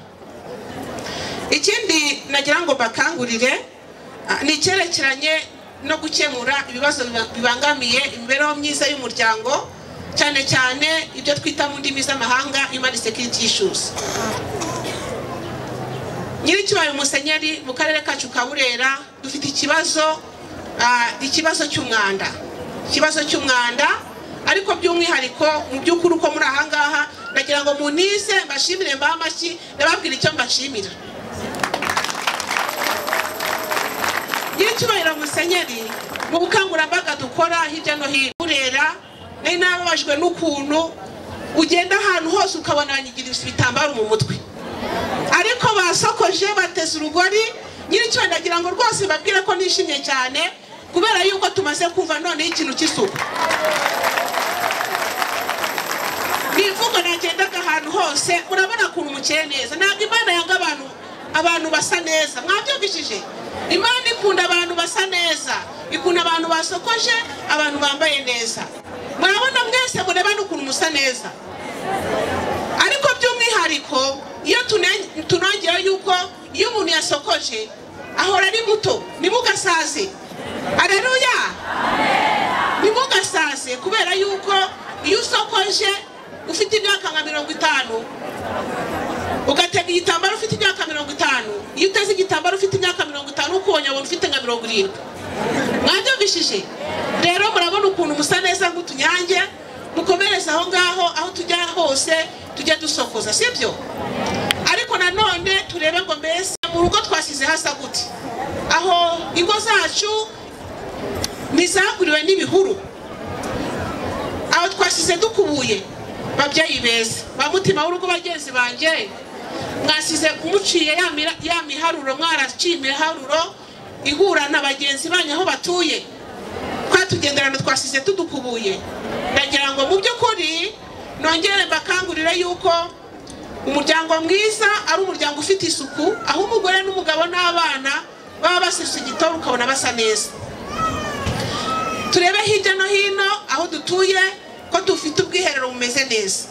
Ikindi nagira ngo bakangurire ni icyerekeranye no gukemura ibibazo bibangamiye imibereho myiza y'umuryango, cyane cyane ibyo twita mu ndimi z'amahanga human security issues. Nyiricyubahiro Musenyeri, mu karere kacu ka Burera dufite ikibazo cy'umwanda, ikibazo cy'umwanda, ariko by'umwihariko mu by'ukuri uko muri aha ngaha ndagira ngo munize mbashimire, mbahe amashyi, ndababwira icyo mbashimira. Nyiricyubahiro Musenyeri, mu bukangurambaga dukora hirya no hino Burera, nari nababajwe n'ukuntu ugenda ahantu hose ukabona banyigirije ibitambaro mu mutwe, ariko basokoje bateze urugori. Nyiricyubahiro ndagira ngo rwose mbabwire ko nishimye cyane kubera yuko tumaze kumva noneho ikintu cy'isuku. Ni imvugo nagendaga ahantu hose, murabona ukuntu mukeye neza. Ntabwo Imana yanga abantu basa neza, mwabyumvishije? Imana ikunda abantu basa neza, ikunda abantu basokoje, abantu bambaye neza. Murabona mwese mureba n'ukuntu musa neza. Ariko by'umwihariko iyo tunongera yuko iyo umuntu yasokoje ahora ari muto, ntimugasaze. Haleluya! Ntimugasaze, kubera yuko iyo usokoje ufite imyaka nka 50, ugatega igitambaro ufite imyaka 50, iyo uteze igitambaro ufite imyaka 50, ukubonye abona ufite nka 70. Mwabyumvishije? Rero murabona ukuntu musa neza nk'utunyange, mukomereze aho ngaho, aho tujya hose tujya dusokoza, sibyo? Ariko nanone turebe ngo mbese mu rugo twasize hasa gute, aho ingo zacu ntizaguriwe n'ibihuru, aho twasize dukubuye. Babyeyi beza ba mutima w'urugo, bagenzi banjye, mwasize muciye ya miharuro, mwaraciye imiharuro ihura na bagenzi banyu aho batuye, twatugenderano twasize tudukubuye. Ndagira ngo mu by'ukuri nongere mbakangurire yuko umuryango mwiza ari umuryango ufite isuku, aho umugore n'umugabo n'abana baba basesa igitoro ukabona basa neza. Turebe hirya no hino aho dutuye ko dufite ubwiherero bumeze neza.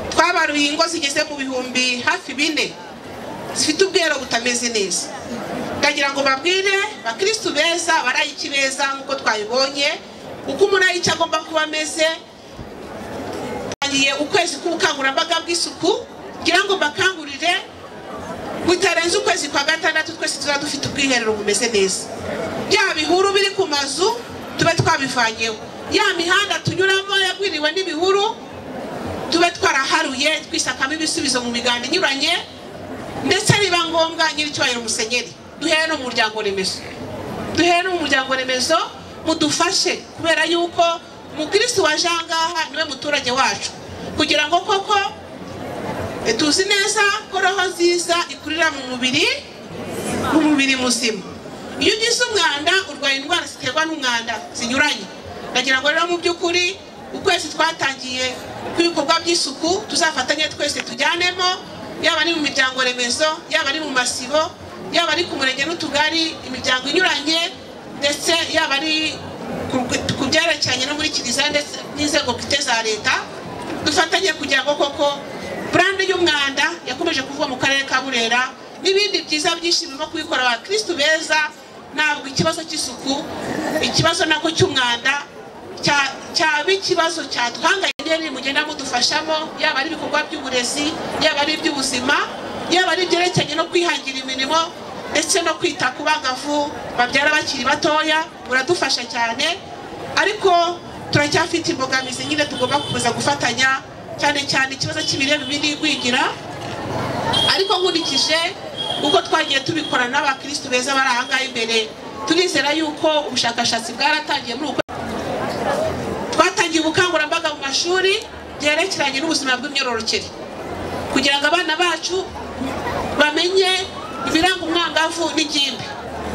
Twabaruye ingo zigeze mu bihumbi hafi 4 zifite ubwiherero butameze neza. Ndagira ngo babwire bakristu beza, barayiki beza nkuko twabibonye uko umurayiki agomba kuba ameze. Tangiye ukwezi k'ubukangurambaga bw'isuku, ngira ngo bakangurire bitarenze ukwezi kwa 6 twese tuzaba dufite ubwiherero bumeze neza. Bya bihuru biri ku mazu tube twabivanyeho, ya mihanda tunyuramo yagwiriwe n'ibihuru tube twaraharuye, twisakamo ibisubizo mu miganda inyuranye, ndetse niba ngombwa Nyiricyubahiro Musenyeri duhere no mu muryango remezo, duhere no mu muryango remezo mudufashe, kubera yuko umukristo waje aha ngaha niwe muturage wacu, kugira ngo koko tuzi neza ko roho nziza ikurira mu mubiri muzima. Iyo ugize umwanda urwaye indwara ziterwa n'umwanda zinyuranye. Ndagira ngo rero mu by'ukuri ukwezi twatangiye kw'ibikorwa by'isuku tuzafatanye twese tujyanemo, yaba ari mu miryango remezo, yaba ari mu masibo, yaba ari ku murenge n'utugari, imiryango inyuranye, ndetse yaba ari ku byerekeranye no muri kiliziya ndetse n'inzego bwite za leta, dufatanye kugira ngo koko brand y'umwanda yakomeje kuvugwa mu karere ka Burera n'ibindi byiza byinshi birimo kubikora abakristu beza. Ntabwo ikibazo cy'isuku, ikibazo nako cy'umwanda cyaba ikibazo cyatwanganye, mugenda mudufashamo, yaba ari ibikorwa by'uburezi, yaba ari iby'ubuzima, yaba ari ibyerekeranye no kwihangira imirimo ndetse no kwita ku bangavu babyara bakiri batoya, muradufasha cyane. Ariko turacyafite imbogamizi nyine tugomba gukomeza gufatanya, cyane cyane ikibazo cy'imirire mibi n'igwingira. Ariko nkurikije uko twagiye tubikora n'abakristu beza bari aha ngaha imbere, turizera yuko ubushakashatsi bwaratangiye. Muri uko twatangiye ubukangurambaga mu mashuri byerekeranye n'ubuzima bw'imyororokere. kugira ngo abana bacu bamenye ibiranga umwangavu n'ingimbi.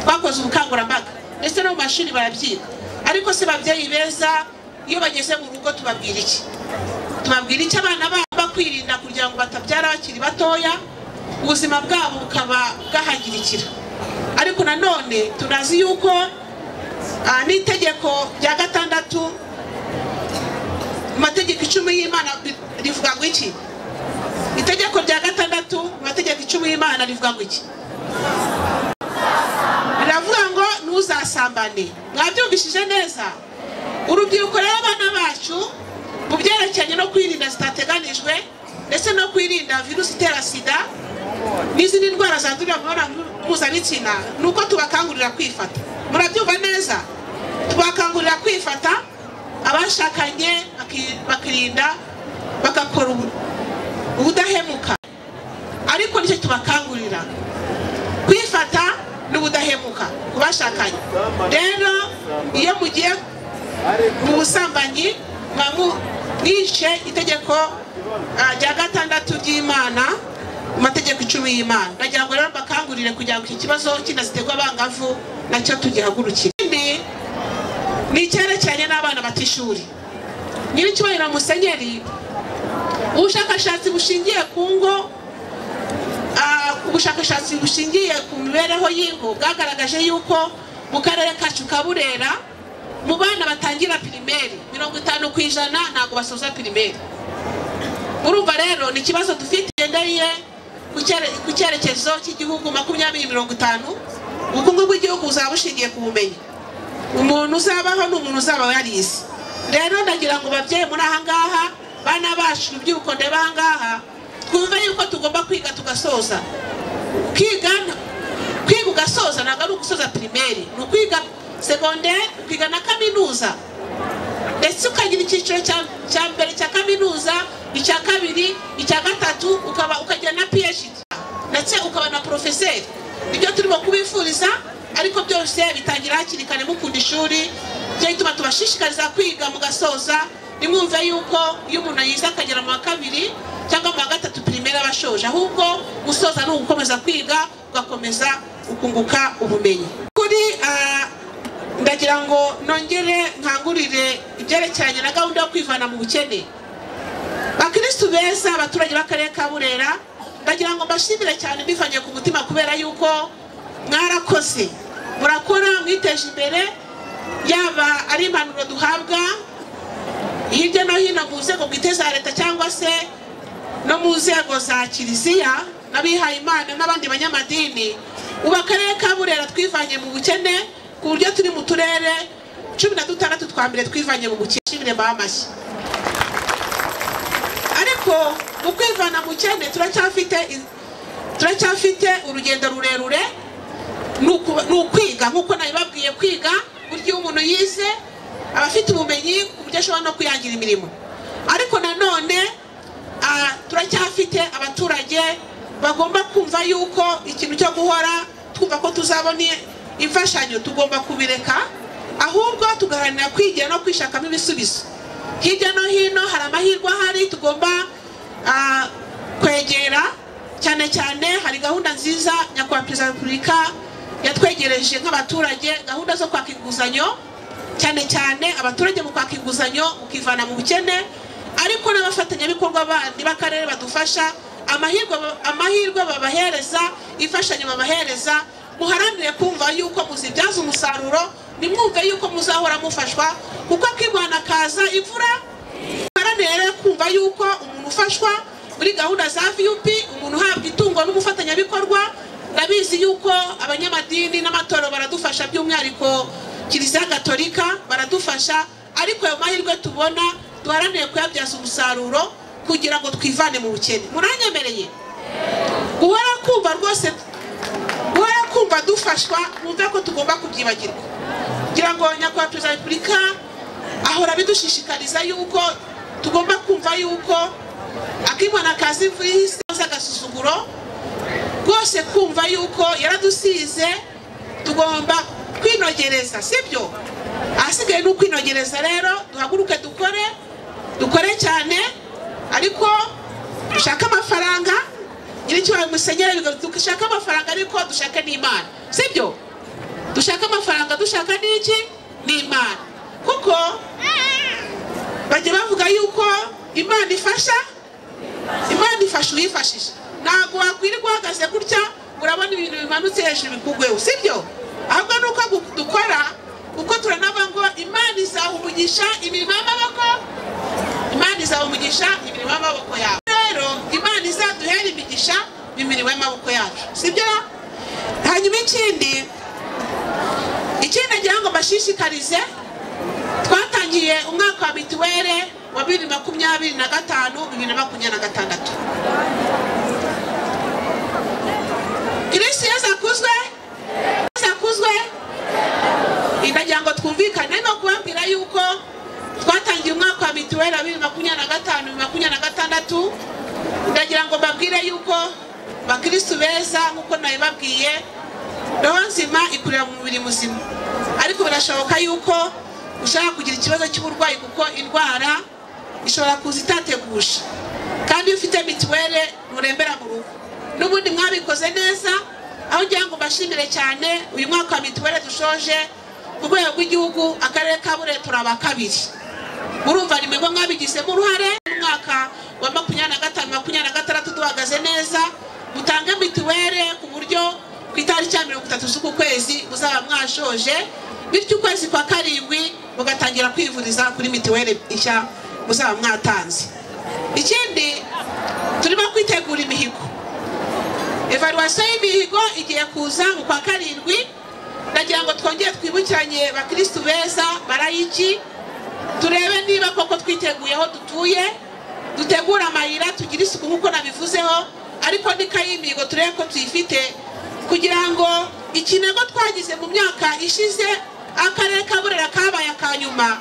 Twakoze ubukangurambaga ndetse no mu mashuri barabyiga. Ariko se babyeyi beza, iyo bageze mu rugo tubabwira iki? Tubabwira iki abana babo kwirinda kugira ngo batabyara bakiri batoya, ubuzima bwabo bukaba bwahangirikira. Ariko nanone tunazi yuko n'itegeko rya 6 mu mategeko 10 y'Imana rivuga ngo iki? Itegeko rya 6 mu mategeko 10 y'Imana rivuga ngo iki? Riravuga ngo ntuzasambane. Mwabyumvishije neza? Urubyiruko rero abana bacu mu byerekeranye no kwirinda zitateganijwe ndetse no kwirinda virusi itera sida n'izindi ndwara zandurira mu mibonano mpuzabitsina, ni uko tubakangurira kwifata. Murabyumva neza? Tubakangurira kwifata, abashakanye bakirinda, bagakora ubudahemuka. Ariko nicyo tubakangurira, kwifata n'ubudahemuka ku bashakanye. Rero iyo mugiye mu busambanyi mwishe itegeko rya 6 ry'Imana, mu mategeko 10 y'Imana. Ndagira ngo rero mbakangurire kugira ngo iki kibazo cy'inda ziterwa abangavu nacyo tugihagurukire. Ikindi ni icyerekeranye n'abana batishuri. Nyiricyubahiro Musenyeri, ubushakashatsi bushingiye ku ngo, ubushakashatsi bushingiye ku mibereho y'ingo bwagaragaje yuko mu karere kacu ka Burera mu bana batangira pirimeri 50% ntabwo basoza pirimeri. Urumva rero ni ikibazo dufite gendeye ku cyerekezo cy'igihugu 2050. Ubukungu bw'igihugu buzaba bushingiye ku bumenyi. Umuntu uzabaho ni umuntu uzaba yarize. Rero ndagira ngo babyeyi muri aha ngaha, bana bacu urubyiruko ndeba aha ngaha, twumve yuko tugomba kwiga tugasoza. Kwiga ugasoza ntabwo ari ugusoza pirimeri, ni ukwiga segonderi, ukiga na kaminuza, ndetse ukagira icyiciro cya mbere cya kaminuza, icya kabiri, icya gatatu, ukaba ukagira na PhD, ndetse ukaba na porofeseri. Nibyo turimo kubifuriza, ariko byose bitangira hakiri kare mukunda ishuri. Byo bituma tubashishikariza kwiga mugasoza. Nimwumve yuko iyo umuntu yize akagera mu wa 2 cyangwa mu wa 3 pirimeri abashoje, ahubwo gusoza ni ugukomeza kwiga ugakomeza ukunguka ubumenyi. Kuri ndagira ngo nongere nkangurire ibyerekeranye na gahunda yo kwivana mu bukene. Bakristu beza, abaturage b'akarere ka Burera, ndagira ngo mbashimire cyane mbivanye ku mutima kubera yuko mwarakoze, murakora, mwiteje imbere, yaba ari impanuro duhabwa hirya no hino mu nzego bwite za leta cyangwa se no mu nzego za kiliziya n'abihaye Imana n'abandi banyamadini. Ubu akarere ka Burera twivanye mu bukene ku buryo turi mu turere 16 twa mbere twivanye mu bukene. Shimire amashyi. Ariko mu kwivana mu bukene turacyafite urugendo rurerure. Ni ukwiga nk'uko nabibabwiye, kwiga buryo umuntu yize aba afite ubumenyi ku buryo ashobora no kwihangira imirimo. Ariko nanone turacyafite abaturage bagomba kumva yuko ikintu cyo guhora twumva ko tuzabona imfashanyo tugomba kubireka, ahubwo tugaharanira kwigira no kwishakamo ibisubizo. Hirya no hino hari amahirwe ahari tugomba kwegera, cyane cyane hari gahunda nziza Nyakubahwa Perezida wa Repubulika yatwegereje nk'abaturage, gahunda zo kwaka inguzanyo, cyane cyane abaturage mu kwaka inguzanyo ukivana mu bukene, ariko n'abafatanyabikorwa bandi b'akarere badufasha, amahirwe babahereza, imfashanyo babahereza, muharanire kumva yuko muzibyaza umusaruro, nimwumve yuko muzahora mufashwa, kuko akimwana kaza imvura. Muharanire kumva yuko umuntu ufashwa muri gahunda za VUP, umuntu uhabwa itungo n'umufatanyabikorwa. Ndabizi yuko abanyamadini n'amatorero baradufasha, by'umwihariko Kiliziya Gatolika baradufasha, ariko ayo mahirwe tubona duharanire kuyabyaza umusaruro kugira ngo twivane mu bukene. Muranyemereye guhora kumva rwose, guhora kumva dufashwa, mwumve ko tugomba kubyibagirwa. Kugira ngo Nyakubahwa Perezida wa Repubulika ahora bidushishikariza yuko tugomba kumva yuko akimwana kazi imvura ihise agasuzuguro, rwose kumva yuko yaradusize, tugomba kwinogereza, sibyo? Ahasigaye ni ukwinogereza. Rero duhaguruke dukore cyane, ariko dushake amafaranga. Nyiricyubahiro musenyeri, dushaka amafaranga ariko dushaka n'Imana, sibyo? Dushaka amafaranga dushaka n'iki? N'Imana. Kuko bajya bavuga yuko Imana ifasha, Imana ifasha uyifashije. Ntabwo wakwirirwa uhagaze gutya urabona ibintu bimanutse hejuru bikugweho, sibyo? Ahubwo nuko dukora, kuko turanavuga ngo Imana izaha umugisha imirimo y'amaboko, Imana izaha umugisha imirimo y'amaboko yawe. Rero Imana izaduhera imigisha imirimo y'amaboko yacu, sibyo? Hanyuma ikindi nagira ngo mbashishikarize, twatangiye umwaka wa mituweli wa 2025 2026. Kristo Yesu akuzwe, Yesu akuzwe. Ndagira ngo twumvikane no kubabwira yuko twatangiye umwaka wa mituweli wa 2025 2026. Ndagira ngo mbabwire yuko bakristo beza nkuko nabibabwiye, roho nzima ikurira mu mubiri muzima. Ariko birashoboka yuko ushaka kugira ikibazo cy'uburwayi, kuko indwara ishobora kuza itateguje, kandi iyo ufite mituweli nturembera mu rugo. N'ubundi mwabikoze neza, aho ngira ngo mbashimire cyane. Uyu mwaka wa mituweli dushoje ku rwego rw'igihugu, akarere ka Burera turaba kabiri. Murumva ni mwebwe mwabigizemo uruhare. Umwaka wa 2025 2026 duhagaze neza, mutange mituweli ku buryo ku itariki ya 30 z'uku kwezi muzaba mwashoje, bityo ukwezi kwa karindwi mugatangira kwivuriza kuri mituweli nshya muzaba mwatanze. Ikindi, turimo kwitegura imihigo. Evaluation y'imihigo igiye kuza mu kwa karindwi. Ndagira ngo twongere twibukiranye bakristo beza barayiki, turebe niba koko twiteguye aho dutuye, dutegura amayira, tugire isuku nkuko nabivuzeho, ariko n'ikayi y'imihigo turebe ko tuyifite, kugira ngo ikinego twagize mu myaka ishize akarere ka Burera kabaye akanyuma.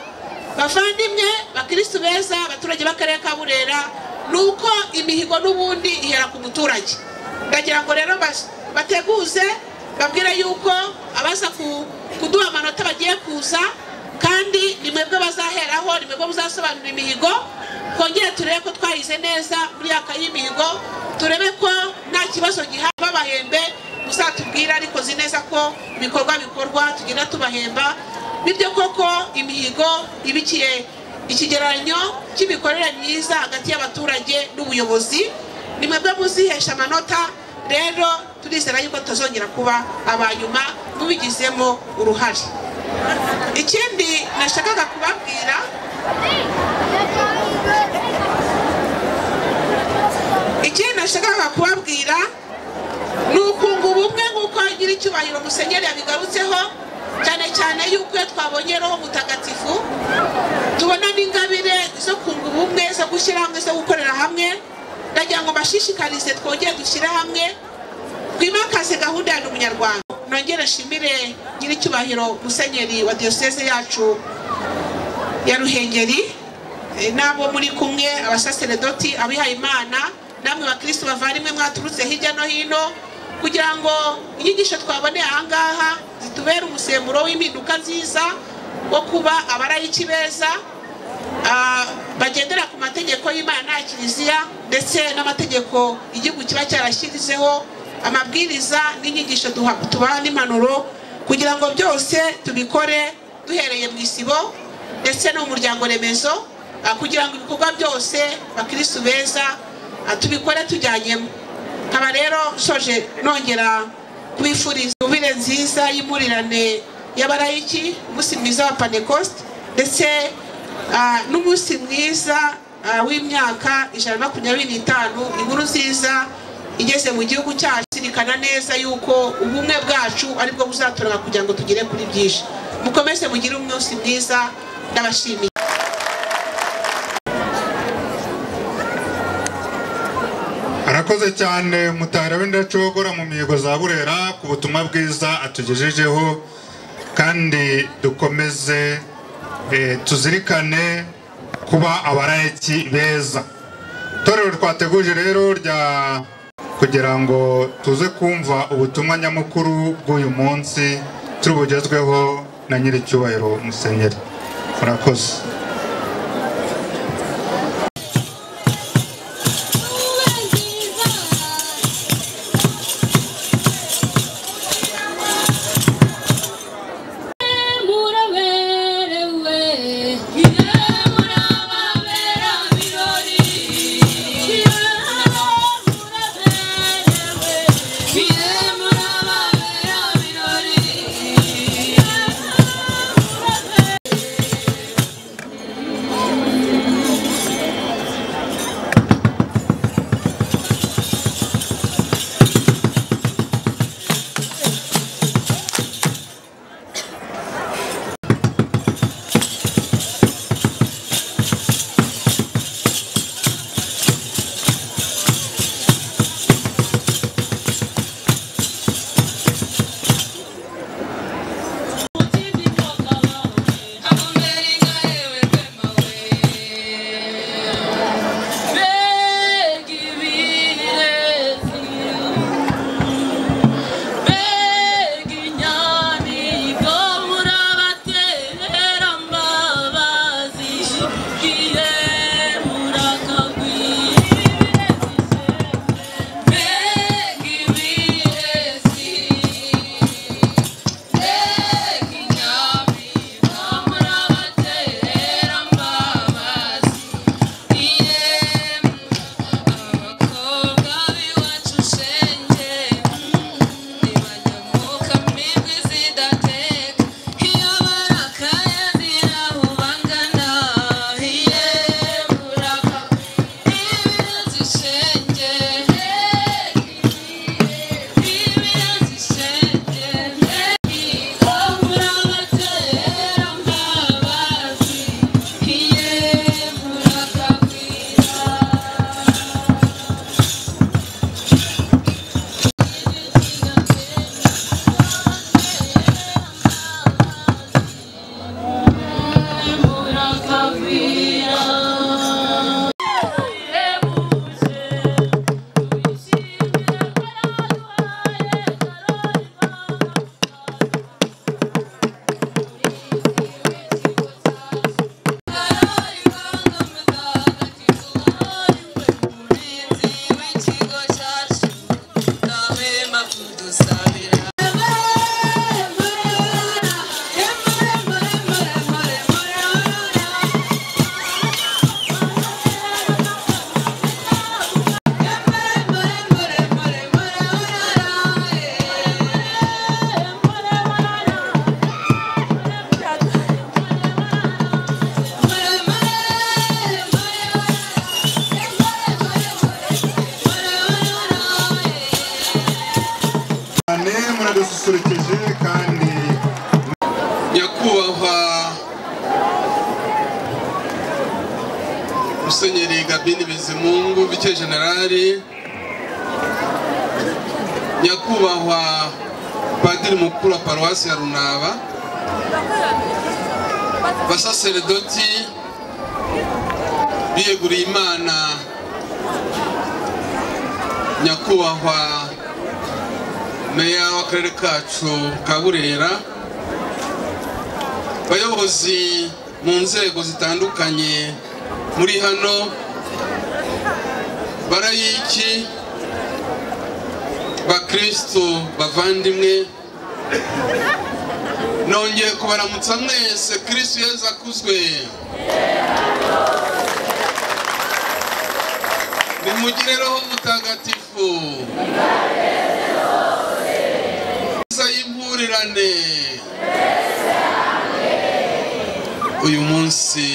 Bavandimwe bakristo beza, abaturage b'akarere ka Burera, nuko imihigo n'ubundi ihera ku muturage. Ndagira ngo rero bateguze, babwire yuko abaza kuduha amanota bagiye kuza, kandi ni mwebwe bazaheraho, ni mwebwe muzasobanura imihigo. Twongere turebe ko twayize neza muri aka y'imihigo, turebe ko nta kibazo gihaba. Babahembe muzatubwira, ariko zi neza ko ibikorwa bikorwa tugenda tubahemba. Bityo koko imihigo ibikiye ikigereranyo cy'imikorere myiza hagati y'abaturage n'ubuyobozi, ni mwebwe muzihesha amanota. Rero turizera yuko tutazongera kuba abanyuma mubigizemo uruhare. Ikindi nashakaga kubabwira, ni ukunga ubumwe nk'uko Nyiricyubahiro Musenyeri yabigarutseho, cyane cyane yuko iyo twabonye Roho Mutagatifu tubona n'ingabire zo kunga ubumwe, zo gushyira hamwe, zo gukorera hamwe. Ndagira ngo mbashishikarize twongere dushyire hamwe, twimakaze gahunda ya Ndi Umunyarwanda. Nongere nshimire Nyiricyubahiro Musenyeri wa diyoseze yacu ya Ruhengeri, n'abo muri kumwe, abasaseredoti, abihayimana, namwe bakristo bavandimwe mwaturutse hirya no hino, kugira ngo inyigisho twaboneye aha ngaha zitubere umusemburo w'impinduka nziza wo kuba abarayiki beza, bagendera ku mategeko y'Imana ya Kiliziya ndetse n'amategeko igihugu kiba cyarashyirizeho, amabwiriza n'inyigisho tubaha n'impanuro, kugira ngo byose tubikore duhereye mu isibo ndetse no mu muryango remezo, kugira ngo ibikorwa byose bakristo beza tubikore tujyanyemo. Nkaba rero nsoje nongera kubifuriza yubile nziza y'impurirane y'abarayiki, umunsi mwiza wa Pentecost, ndetse n'umunsi mwiza w'imyaka 125 inkuru nziza igeze mu gihugu cyacu. Zirikana neza yuko ubumwe bwacu aribwo buzaturanga kugira ngo tugere kuri byinshi. Mukomeze mugire umunsi mwiza, ndabashimiye. Arakoze cyane Mutahira w'Indacogora mu mihigo za Burera ku butumwa bwiza atugejejeho, kandi dukomeze tuzirikane kuba abarayiki beza. Itorero twateguje rero rya kugira ngo tuze kumva ubutumwa nyamukuru bw'uyu munsi turi bugezweho na Nyiricyubahiro Musenyeri. Murakoze. mwadususurukije kandi nyakubahwa Musenyeri Gabini Bizimungu Vice Generali, nyakubahwa Padiri Mukuru wa Paruwasi ya Runaba, basaseredoti biyeguriye Imana, nyakubahwa Meya w'akarere kacu ka Burera, bayobozi mu nzego zitandukanye muri hano, barayiki, bakristo bavandimwe, nongeye kubaramutsa mwese. Kristo Yezu akuzwe. Nimugire Roho Mutagatifu y'impurirane. Uyu munsi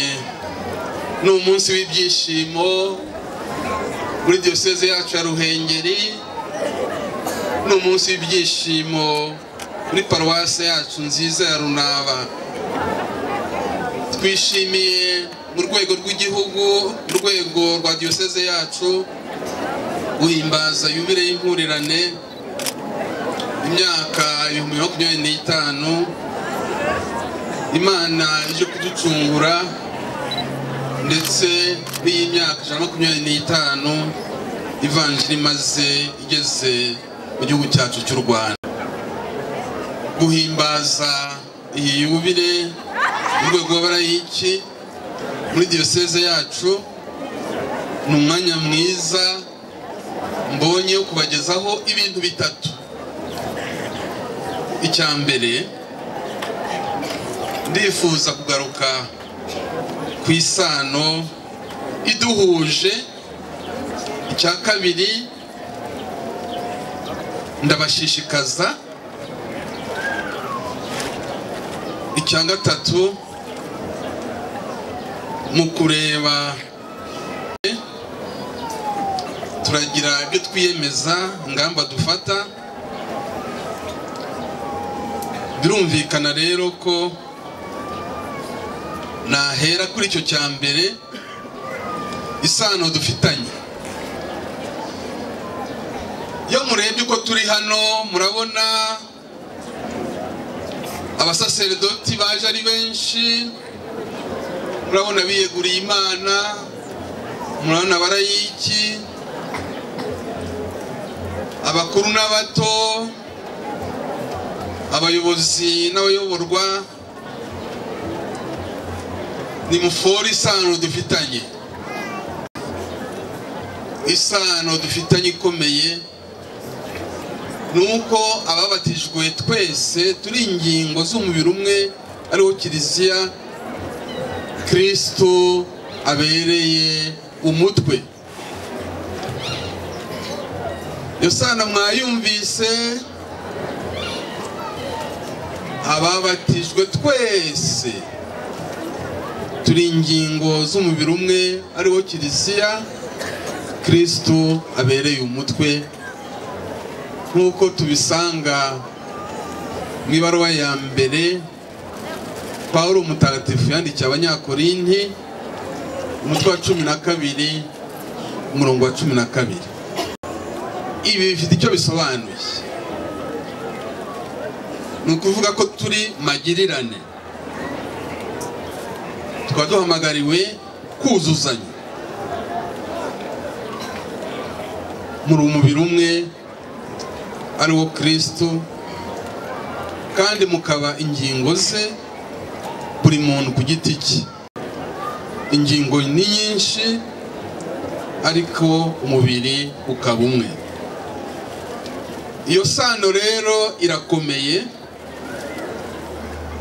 ni umunsi w'ibyishimo muri diyoseze yacu ya Ruhengeri, ni umunsi w'ibyishimo muri paruwasi yacu nziza ya Runaba. Twishimiye mu rwego rw'igihugu, mu rwego rwa diyoseze yacu, guhimbaza yubile y'impurirane imyaka 2025 Imana ije kuducungura, ndetse n'iyi myaka 125 ivanjiri imaze igeze mu gihugu cyacu cy'u Rwanda. Guhimbaza iyi yubile mu rwego rw'abarayiki muri diyoseze yacu ni umwanya mwiza mbonye wo kubagezaho ibintu bitatu. Icya mbere, ndifuza kugaruka ku isano iduhuje. Icya kabiri, ndabashishikaza. Icya gatatu, mu kureba turagira ibyo twiyemeza, ingamba dufata. Birumvikana rero ko nahera kuri icyo cya mbere, isano dufitanye. Iyo murebye uko turi hano, murabona abasaseredoti baje ari benshi, murabona biyeguriye Imana, murabona abarayiki, abakuru n'abato, abayobozi n'abayoborwa. Ni mufori isano dufitanye, isano dufitanye ikomeye nuko ababatijwe twese turi ingingo z'umubiri umwe, ariwo Kiliziya Kristo abereye umutwe. Iyo sano mwayumvise, ababatijwe twese turi ingingo z'umubiri umwe, ariwo Kiliziya Kristo abereye umutwe, nk'uko tubisanga mu ibaruwa ya mbere Pawulo Mutagatifu yandikiye Abanyakorinti, umutwe wa 12 umurongo wa 12. Ibi bifite icyo bisobanuye, ni ukuvuga ko turi magirirane, tukaba duhamagariwe kuzuzanya muri umubiri umwe ariwo Kristo, kandi mukaba ingingo ze, buri muntu ku giti cye. Ingingo ni nyinshi ariko umubiri ukaba umwe. Iyo sano rero irakomeye,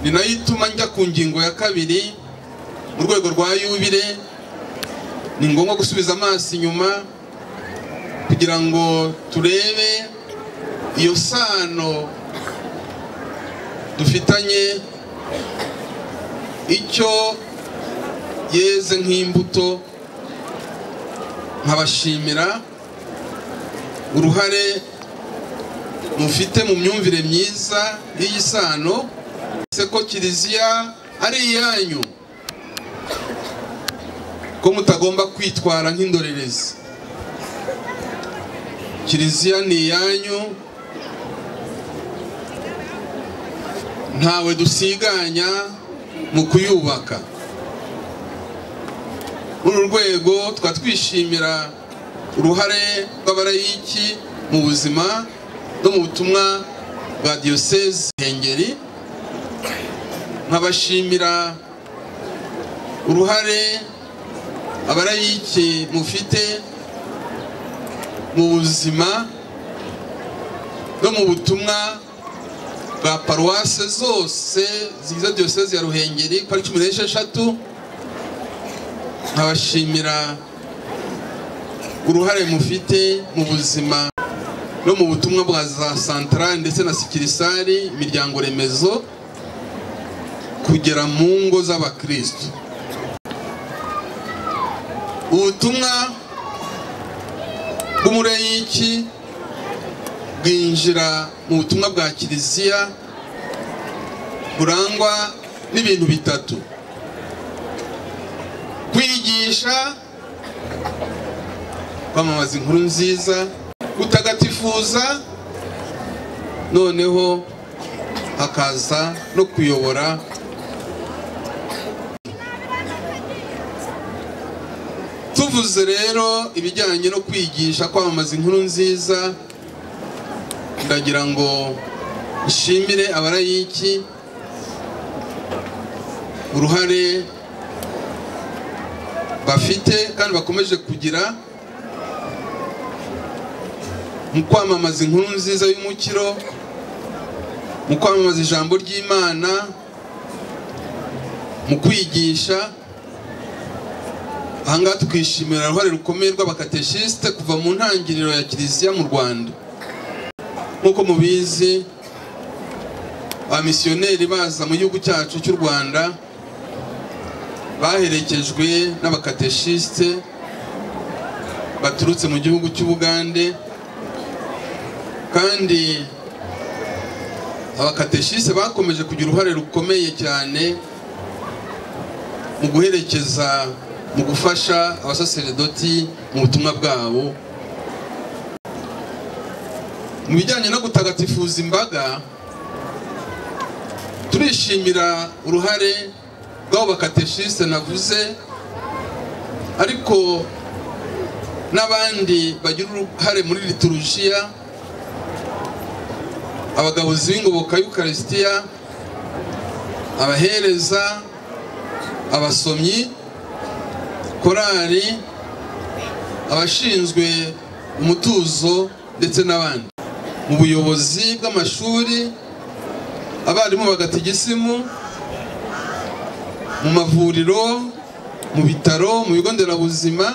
ni nayo ituma njya ku ngingo ya kabiri. Mu rwego rwa yubile ni ngombwa gusubiza amaso inyuma kugira ngo turebe iyo sano dufitanye, icyo yeze nk'imbuto. Nkabashimira uruhare mufite mu myumvire myiza y'iyi sano, se ko Kiliziya ari iyanyu, ko mutagomba kwitwara nk'indorerezi. Kiliziya ni iyanyu, ntawe dusiganya mu kuyubaka. Muri uru rwego twatwishimira uruhare rw'abarayiki mu buzima no mu butumwa bwa Diyoseze Ruhengeri, nkabashimira uruhare abarayiki mufite mu buzima no mu butumwa bwa paruwase zose zigize Diyoseze ya Ruhengeri ko ari 16. Nkabashimira uruhare mufite mu buzima no mu butumwa bwa za santarari ndetse na sikirisari, imiryango remezo, kugera mu ngo z'abakristo. Ubutumwa bw'umureyiki bwinjira mu butumwa bwa Kiliziya burangwa n'ibintu bitatu: kwigisha, kwamamaza inkuru nziza, gutagatifuza, noneho hakaza no kuyobora. Tuvuze rero ibijyanye no kwigisha, kwamamaza inkuru nziza, ndagira ngo nshimire abarayiki uruhare bafite kandi bakomeje kugira mu kwamamaza inkuru nziza y'umukiro, mu kwamamaza ijambo ry'Imana, mu kwigisha. Ahangaha tukishimira uruhare rukomeye rw'abakateshisite kuva mu ntangiriro ya Kiliziya mu Rwanda. Nk'uko mubizi, abamisiyoneri baza mu gihugu cyacu cy'u Rwanda baherekejwe n'abakateshisite baturutse mu gihugu cy'Ubugande, kandi abakateshisite bakomeje kugira uruhare rukomeye cyane mu guherekeza, mu gufasha abasaseredoti mu butumwa bwabo. Mu bijyanye no gutagatifuza imbaga, turishimira uruhare rw'abo bakateshisite navuze, ariko n'abandi bagira uruhare muri liturujia, abagabuzi b'ingoboka y'Ukarisitiya, abahereza, abasomyi, korali, abashinzwe umutuzo ndetse n'abandi. Mu buyobozi bw'amashuri, abarimu bagatigisimu, mu mavuriro, mu bitaro, mu bigo nderabuzima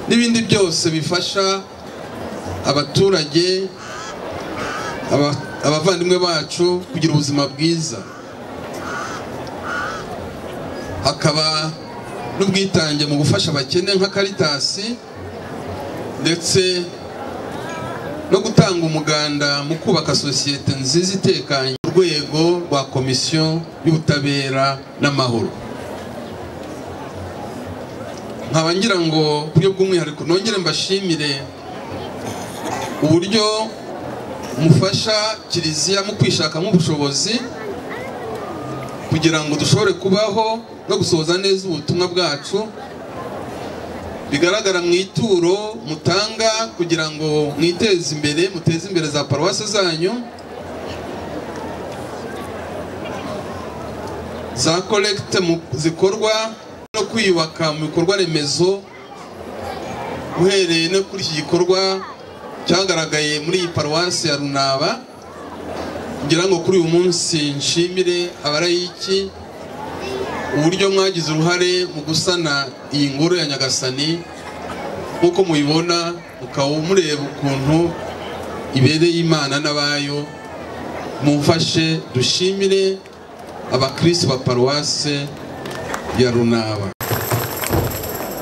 n'ibindi byose bifasha abaturage, abavandimwe bacu kugira ubuzima bwiza. Hakaba n'ubwitange mu gufasha abakene nka Caritas, ndetse no gutanga umuganda mu kubaka sosiyete nziza itekanye mu rwego rwa Komisiyo y'Ubutabera n'Amahoro. Nkaba ngira ngo buryo bw'umwihariko nongere mbashimire uburyo mufasha Kiliziya mu kwishakamo ubushobozi kugira ngo dushobore kubaho no gusohoza neza ubutumwa bwacu, bigaragara mu ituro mutanga kugira ngo mwiteze imbere, muteze imbere za paruwasi zanyu, za collecte zikorwa no kwiyubaka mu bikorwa remezo, uhereye no kuri iki gikorwa cyagaragaye muri iyi paruwasi ya Runaba. Ngira ngo kuri uyu munsi nshimire abarayiki uburyo mwagize uruhare mu gusana iyi ngoro ya Nyagasani, nk'uko muyibona mukaba mureba ukuntu ibereye Imana n'abayo. Mumfashe dushimire abakristo ba paruwase ya Runaba.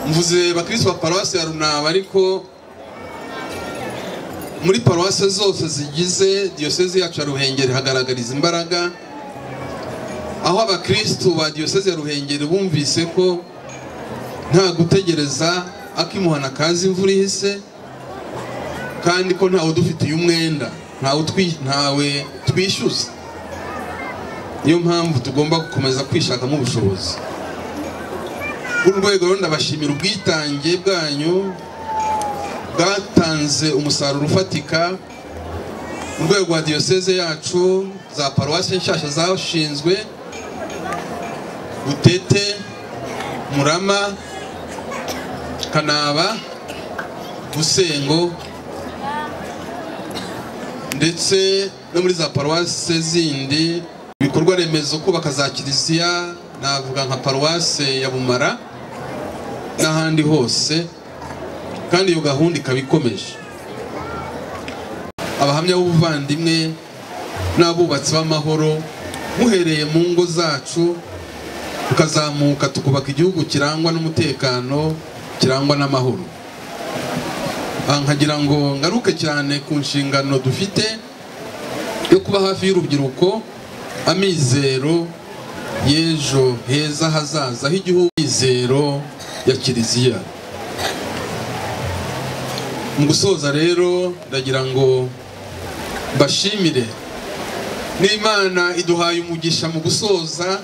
Mvuze abakristo ba paruwase ya Runaba, ariko Muri paruwase zose zigize diyoseze yacu ya Ruhengeri hagaragariza imbaraga, aho abakristu ba diyoseze ya Ruhengeri bumvise ko nta gutegereza akimuhana kazi imvura ihise, kandi ko ntawe udufitiye umwenda, ntawe twishyuza. Niyo mpamvu tugomba gukomeza kwishakamo ubushobozi. Uru rwego rero ndabashimira ubwitange bwanyu bwatanze umusaruro ufatika. Mu rwego rwa diyoseze yacu, za paruwasi nshyashya zashinzwe Butete, Murama, Kanaba, Busengo, ndetse no muri za paruwase zindi. Ibikorwa remezo kubaka za kiliziya, navuga nka paruwase ya Bumara n'ahandi hose, kandi iyo gahunda ikaba ikomeje. Abahamya b'ubuvandimwe n'abubatsi b'amahoro, muhereye mu ngo zacu tukazamuka tukubaka igihugu kirangwa n'umutekano, kirangwa n'amahoro. Nkagira ngo ngaruke cyane ku nshingano dufite yo kuba hafi y'urubyiruko, amizero y'ejo heza hazaza h'igihugu, amizero ya kiliziya. Mu gusoza rero ndagira ngo mbashimire n'Imana iduhaye umugisha mu gusoza.